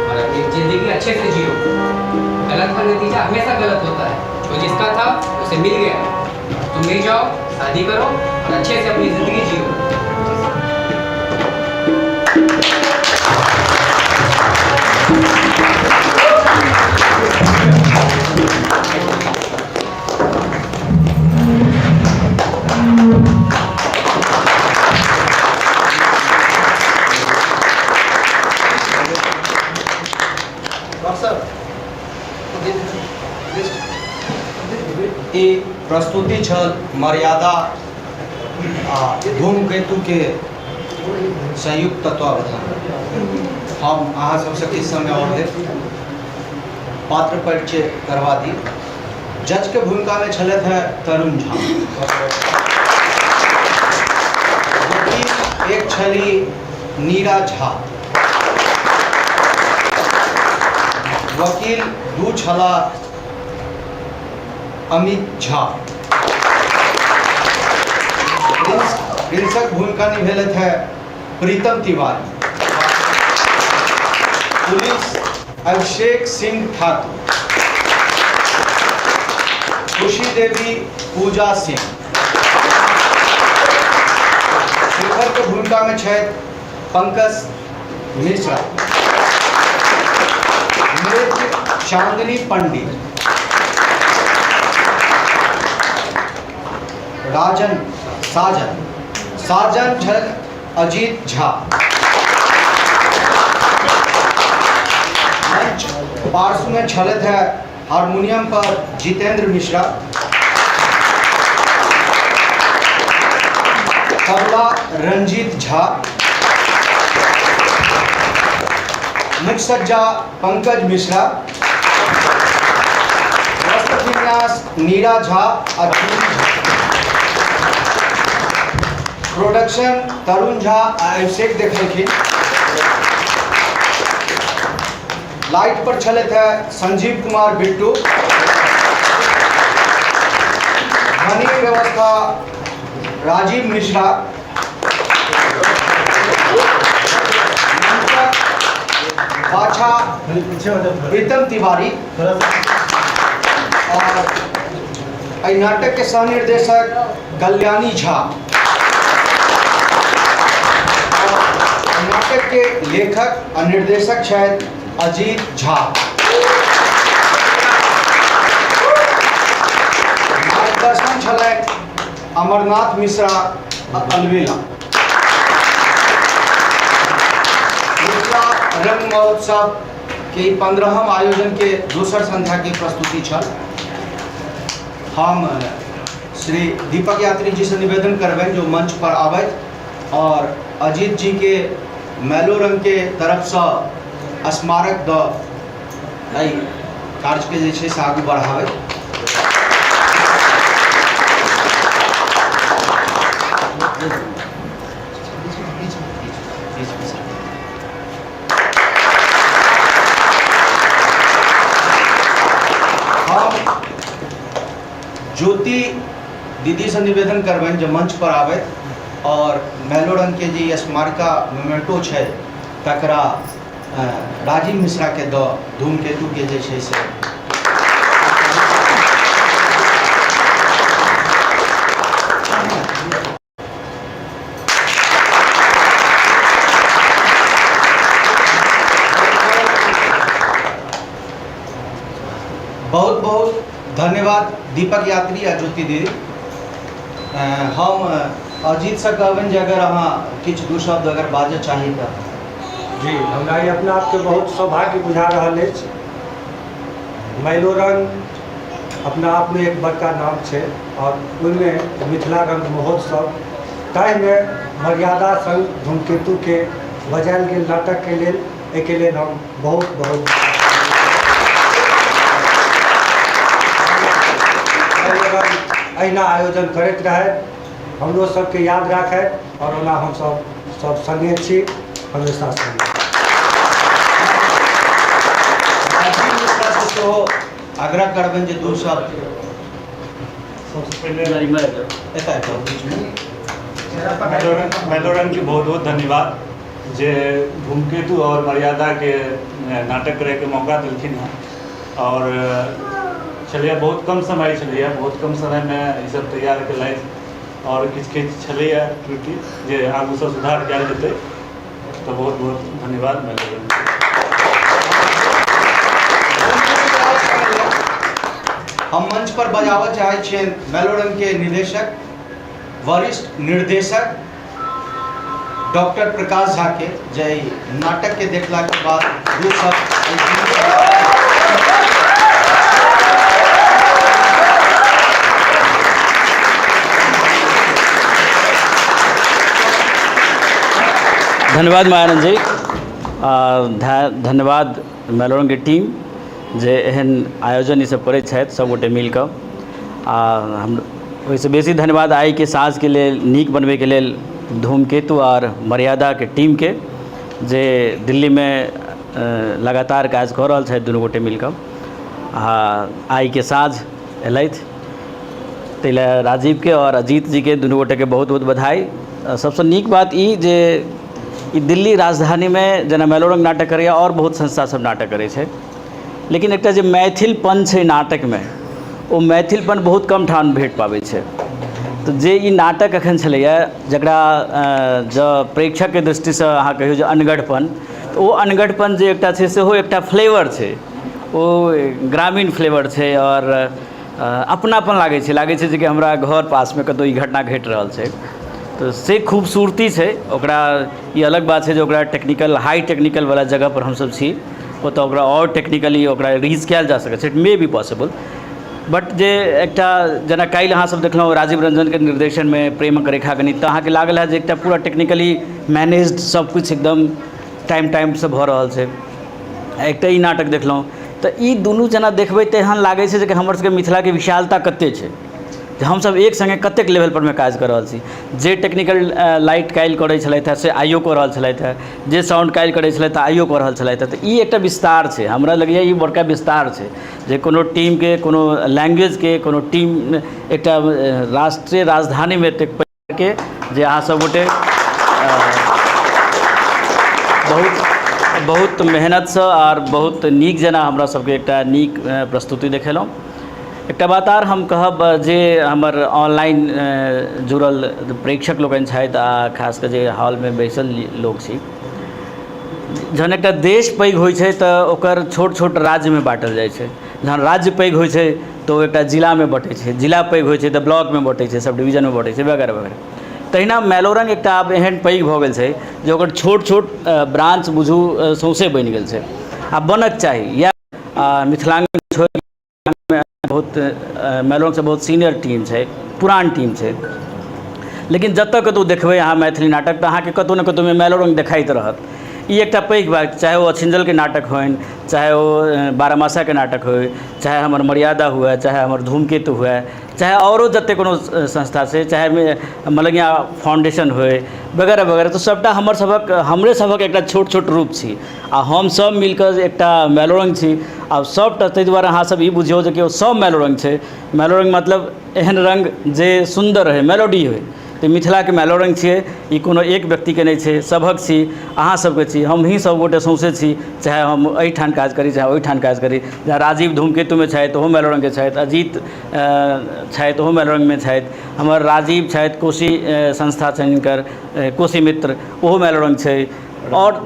Speaker 8: और अपनी जिंदगी अच्छे से जियो। गलत का नतीजा हमेशा गलत होता है। जो जिसका था उसे मिल गया। तुम भी जाओ, शादी करो और अच्छे से अपनी जिंदगी जियो।
Speaker 6: ई प्रस्तुति छल मर्यादा आ धूमकेतु के संयुक्त तत्वावधान।
Speaker 1: हम अहाँ सबसँ किछु समय आओर लेब। पात्र परिचय करवा दी। जज के भूमिका में छलथि हैं तरुण झा, वकील एक छली नीरा झा, वकील दू छला अमित झा, प्रिंसक भूमिका निभेलथि हैं प्रीतम तिवारी, पुलिस अभिषेक सिंह ठाकुर, खुशी देवी पूजा सिंह, शेखर के भूमिका में छथि पंकज मिश्रा, नृत्य चांदनी पंडित, राजन साजन, साजन छथि अजीत झा, मंच पार्श्व में छलथि है हारमोनियम पर जितेंद्र मिश्रा, तबला रंजीत झा, मुख्य सज्जा पंकज मिश्रा, वस्त्र विन्यास नीरा झा आ जूही झा, प्रोडक्शन तरुण झा आ अभिषेक देखलखिन, लाइट पर छलथि है संजीव कुमार बिट्टू, ध्वनि व्यवस्था राजीव मिश्रा, पाछा प्रीतम तिवारी और एहि नाटक के सह निर्देशक कल्याणी झा, नाटक के लेखक आ निर्देशक छथि अजीत झा, मार्गदर्शन छलथि अमरनाथ मिश्रा आ अलवेला। मिथिला रंग महोत्सव के 15हम आयोजन के दोसर संध्या के प्रस्तुति छल। हम श्री दीपक यात्री जी से निवेदन करबनि जो मंच पर आबथि और अजीत जी के मैलोरंग के तरफसँ स्मारक दऽ एहि कार्यके जे छै से आगू बढ़ाबथि। हम ज्योति दीदीसँ निवेदन करबनि जे मंच पर आबथि और मैलोरंग के जे स्मारिका मोमेंटो छै तकरा राजीव मिश्रा के दऽ धूमकेतु के जे छै से बहुत बहुत धन्यवाद दीपक यात्री आ ज्योति दीदी। हम अजीतसँ कहबनि जे अगर अहाँ किछु दू शब्द अगर बाजऽ चाही तऽ।
Speaker 2: जी, हमरा ई अपना आपके बहुत सौभाग्य बुझा रहल अछि। मैलोरंग अपना आपमे एक बड़का नाम छै और ओहिमे मिथिला रंग महोत्सव ताहिमे मर्यादा संग धूमकेतुके बजायल गेल नाटकके लेल एहिके लेल हम बहुत बहुत अहिना आयोजन करैत रहथि, हमरो सबके याद राखथि और ओना हमसब सब संगे छी, हमेशा संगे।
Speaker 1: राजीव मिश्रा से सेहो आग्रह करबनि जे दू शब्द।
Speaker 9: सबसे पहले
Speaker 1: एतऽ आबि जाउ बीचमे।
Speaker 9: मैलोरंग के बहुत बहुत धन्यवाद जे धूमकेतु और मर्यादा के नाटक करे के मौका दिलखिन हैं और छलैया बहुत कम समय छलैया, बहुत कम समय में ई सब तैयार केलथि और किछु किछु छलैया त्रुटि जे आगूसँ सुधार कयल जेतै, तऽ बहुत बहुत धन्यवाद मैलोरंग।
Speaker 1: हम मंच पर बजाबऽ चाहै छियनि मैलोरंग के निदेशक, वरिष्ठ निर्देशक डॉक्टर प्रकाश झा के, जे नाटक के देखला के बाद दू शब्द।
Speaker 6: धन्यवाद मायानंद जी।
Speaker 10: आ धन्यवाद मैलोरंगके टीम जे एहन आयोजन ईसब करै छथि सबगोटे मिलकऽ आ हम ओहिसँ बेसी धन्यवाद आइके साँझके लेल नीक बनबैके लेल धूमकेतु आओर मर्यादाके टीमके जे दिल्लीमे लगातार काज कऽ रहल छथि दुनू गोटे मिलकऽ आ आइके साँझ एलथि ताहि लए राजीवके आओर अजीत जीके दुनू गोटेके बहुत बहुत बधाई सबसँ नीक बात ई जे ई दिल्ली राजधानीमे जेना मैलोरंग नाटक करैए आओर बहुत संस्था सब नाटक करै छै लेकिन एकटा जे मैथिलपन छै नाटकमे ओ मैथिलपन बहुत कम ठाम भेट पाबै छै तऽ जे ई नाटक एखन छलैए जकरा जँ प्रेक्षकके दृष्टिसँ अहाँ कहियौ जे अनगढ़पन तऽ ओ अनगढ़पन जे एकटा छै सेहो एकटा फ्लेवर छै ओ ग्रामीण फ्लेवर छै आओर अपनापन लागै छै लागै छै जेकि हमरा घर पासमे कतहु ई घटना घटि रहल छै तऽ से खूबसूरती छै ओकरा ई अलग बात छै जे ओकरा टेक्निकल हाई टेक्निकलवला जगहपर हमसभ छी ओतऽ ओकरा आओर टेक्निकली ओकरा रीच कयल जा सकै छै it may be possible but जे एकटा जेना काल्हि अहाँसभ देखलहुँ राजीव रंजनके निर्देशनमे प्रेमक रेखा गणित तऽ अहाँके लागल हैत जे एकटा पूरा टेक्निकली मैनेज्ड सभकिछु एकदम टाइम टाइमसँ भऽ रहल छै एकटा ई नाटक देखलहुँ तऽ ई दुनू जेना देखबै तऽ एहन लागै छै जे हमर सबके मिथिलाके विशालता कतेक छै जे हमसब एक सङ्गे कतेक लेवलपरमे काज कऽ रहल छी जे टेक्निकल लाइट काल्हि करै छलथि हँ से आइयो कऽ रहल छलथि हँ जे साउण्ड काल्हि करै छलथि हँ आइयो कऽ रहल छलथि हँ तऽ ई एकटा विस्तार छै हमरा लगैए ई बड़का विस्तार छै जे कोनो टीमके कोनो लैंग्वेजके कोनो टीम एकटा राष्ट्रीय राजधानीमे एतेक के जे अहाँ सब गोटे बहुत बहुत मेहनतसँ आर बहुत नीक जेना हमरा सबके एकटा नीक प्रस्तुति देखेलहुँ एकटा बात आर हम कहब जे हमर ऑनलाइन जुड़ल प्रेक्षक लोकनि छथि आ खास कऽ जे हॉलमे बैसल लोक छी जहन एकटा देश पैघ होइ छै तऽ ओकर छोट छोट राज्यमे बाँटल जाइ छै जहन राज्य पैघ होइ छै तऽ ओ एकटा जिलामे बँटै छै जिला पैघ होइ छै तऽ ब्लॉकमे बँटै छै सब डिवीजनमे बँटै छै वगैरह वगैरह तहिना मैलोरंग एकटा आब एहन पैघ भऽ गेल छै जे ओकर छोट छोट ब्रांच बुझू सौँसे बनि गेल छै आ बनक चाही इएह मिथिलाङ्गन छोड़ि बहुत मैलोरंगसँ बहुत सीनियर टीम छै पुरान टीम छै लेकिन जतऽ कतहु देखबै अहाँ मैथिली नाटक तऽ अहाँके कतहु ने कतहुमे मैलोरंग देखाइत रहत ई एकटा पैघ बात चाहे ओ अछिञ्जलके नाटक होइन चाहे ओ बारहमासाके नाटक होइ चाहे हमर मर्यादा हुए चाहे हमर धूमकेतु हुए चाहे आओरो जतेक कोनो संस्था छै चाहे मलंगिया फाउंडेशन होइ वगैरह वगैरह तऽ सभटा हमर सभक हमरे सभक एकटा छोट छोट रूप छी आ हमसभ मिलकऽ एकटा मैलोरंग छी आ सभटा ताहि दुआरे अहाँसभ ई बुझियौ जे कि ओ सभ मैलोरंग छै मैलोरंग मतलब एहन रङ्ग जे सुन्दर होइ मेलोडी होइ तऽ मिथिलाके मैलोरंग छियै ई कोनो एक व्यक्तिके नहि छै सभक छी अहाँ सबके छी हमही सब गोटे सौँसे छी चाहे हम एहिठाम काज करी चाहे ओहिठाम काज करी जेना राजीव धूमकेतुमे छथि ओहो मैलोरंगके छथि अजीत छथि ओहो मैलोरंगमे छथि हमर राजीव छथि कोशी संस्था छनि हिनकर कोशी मित्र ओहो मैलोरंग छै आओर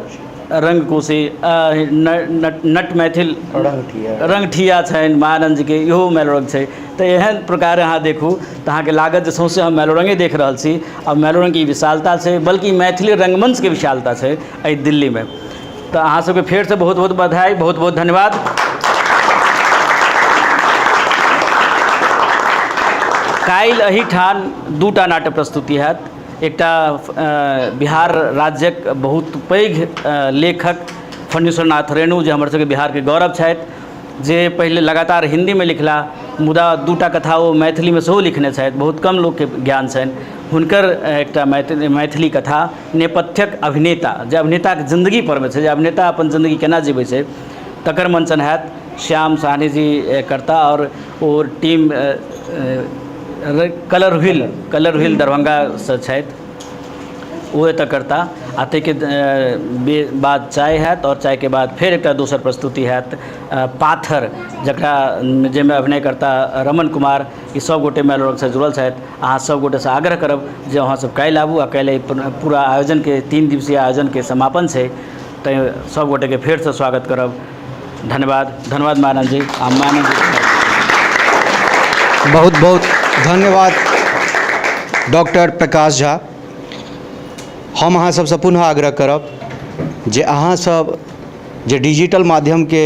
Speaker 10: रङ्ग कोशी नट मैथिल रङ्गठिया छनि महानन्द जीके इहो मैलोरंग छै तऽ एहन प्रकारे अहाँ देखू तऽ अहाँके लागत जे सौँसे हम मैलोरंगे देख रहल छी आ मैलोरंगके ई विशालता छै बल्कि मैथिली रङ्गमञ्चके विशालता छै एहि दिल्लीमे तऽ अहाँ सबके फेरसँ बहुत बहुत बधाई बहुत बहुत धन्यवाद काल्हि एहिठाम दूटा नाट्य प्रस्तुति हैत एकटा बिहार राज्यक बहुत पैघ लेखक फणीश्वर नाथ रेणु जे हमर सबके बिहारके गौरव छथि जे पहिले लगातार हिन्दीमे लिखला मुदा दूटा कथा ओ मैथिलीमे सेहो लिखने छथि बहुत कम लोकके ज्ञान छनि हुनकर एकटा मैथिली कथा नेपथ्यक अभिनेता जे अभिनेताके जिन्दगीपरमे छै जे अभिनेता अपन जिन्दगी केना जीबै छै तकर मञ्चन हैत श्याम साहनी जी करता आओर ओ team colour wheel colour wheel दरभङ्गासँ छथि ओ एतऽ करता आ ताहिके बाद चाय हैत आओर चायके बाद फेर एकटा दोसर प्रस्तुति हैत पाथर जकरा जाहिमे अभिनय करता रमन कुमार ई सब गोटे मैलोरंगसँ जुड़ल छथि अहाँ सब गोटेसँ आग्रह करब जे अहाँ सब काल्हि आबू आ काल्हि एहि पूरा आयोजनके 3 दिवसीय आयोजनके समापन छै तैँ सब गोटेके फेरसँ स्वागत करब धन्यवाद धन्यवाद मानन जी आ मानन जी
Speaker 1: बहुत बहुत धन्यवाद डॉक्टर प्रकाश झा हम अहाँ सबसँ पुनः आग्रह करब जे अहाँ सब जे डिजिटल माध्यमके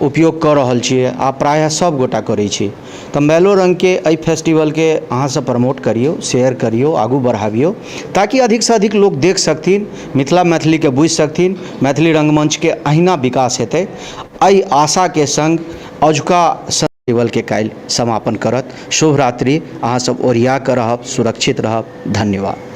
Speaker 1: उपयोग कऽ रहल छियै आ प्रायः सभ गोटा करै छी। तऽ मैलोरङ्गके एहि फेस्टिवलके अहाँसभ प्रमोट करियौ, शेयर करियौ, आगू बढ़ाबियौ, ताकि अधिकसँ अधिक लोक देख सकथिन, मिथिला मैथिलीके बुझि सकथिन, मैथिली रङ्गमञ्चके अहिना विकास हेतै। एहि आशाके सङ्ग अजुका फेस्टिवलके काल्हि समापन करत। शुभ रात्रि। अहाँसभ ओरिया कऽ रहब, सुरक्षित रहब। धन्यवाद।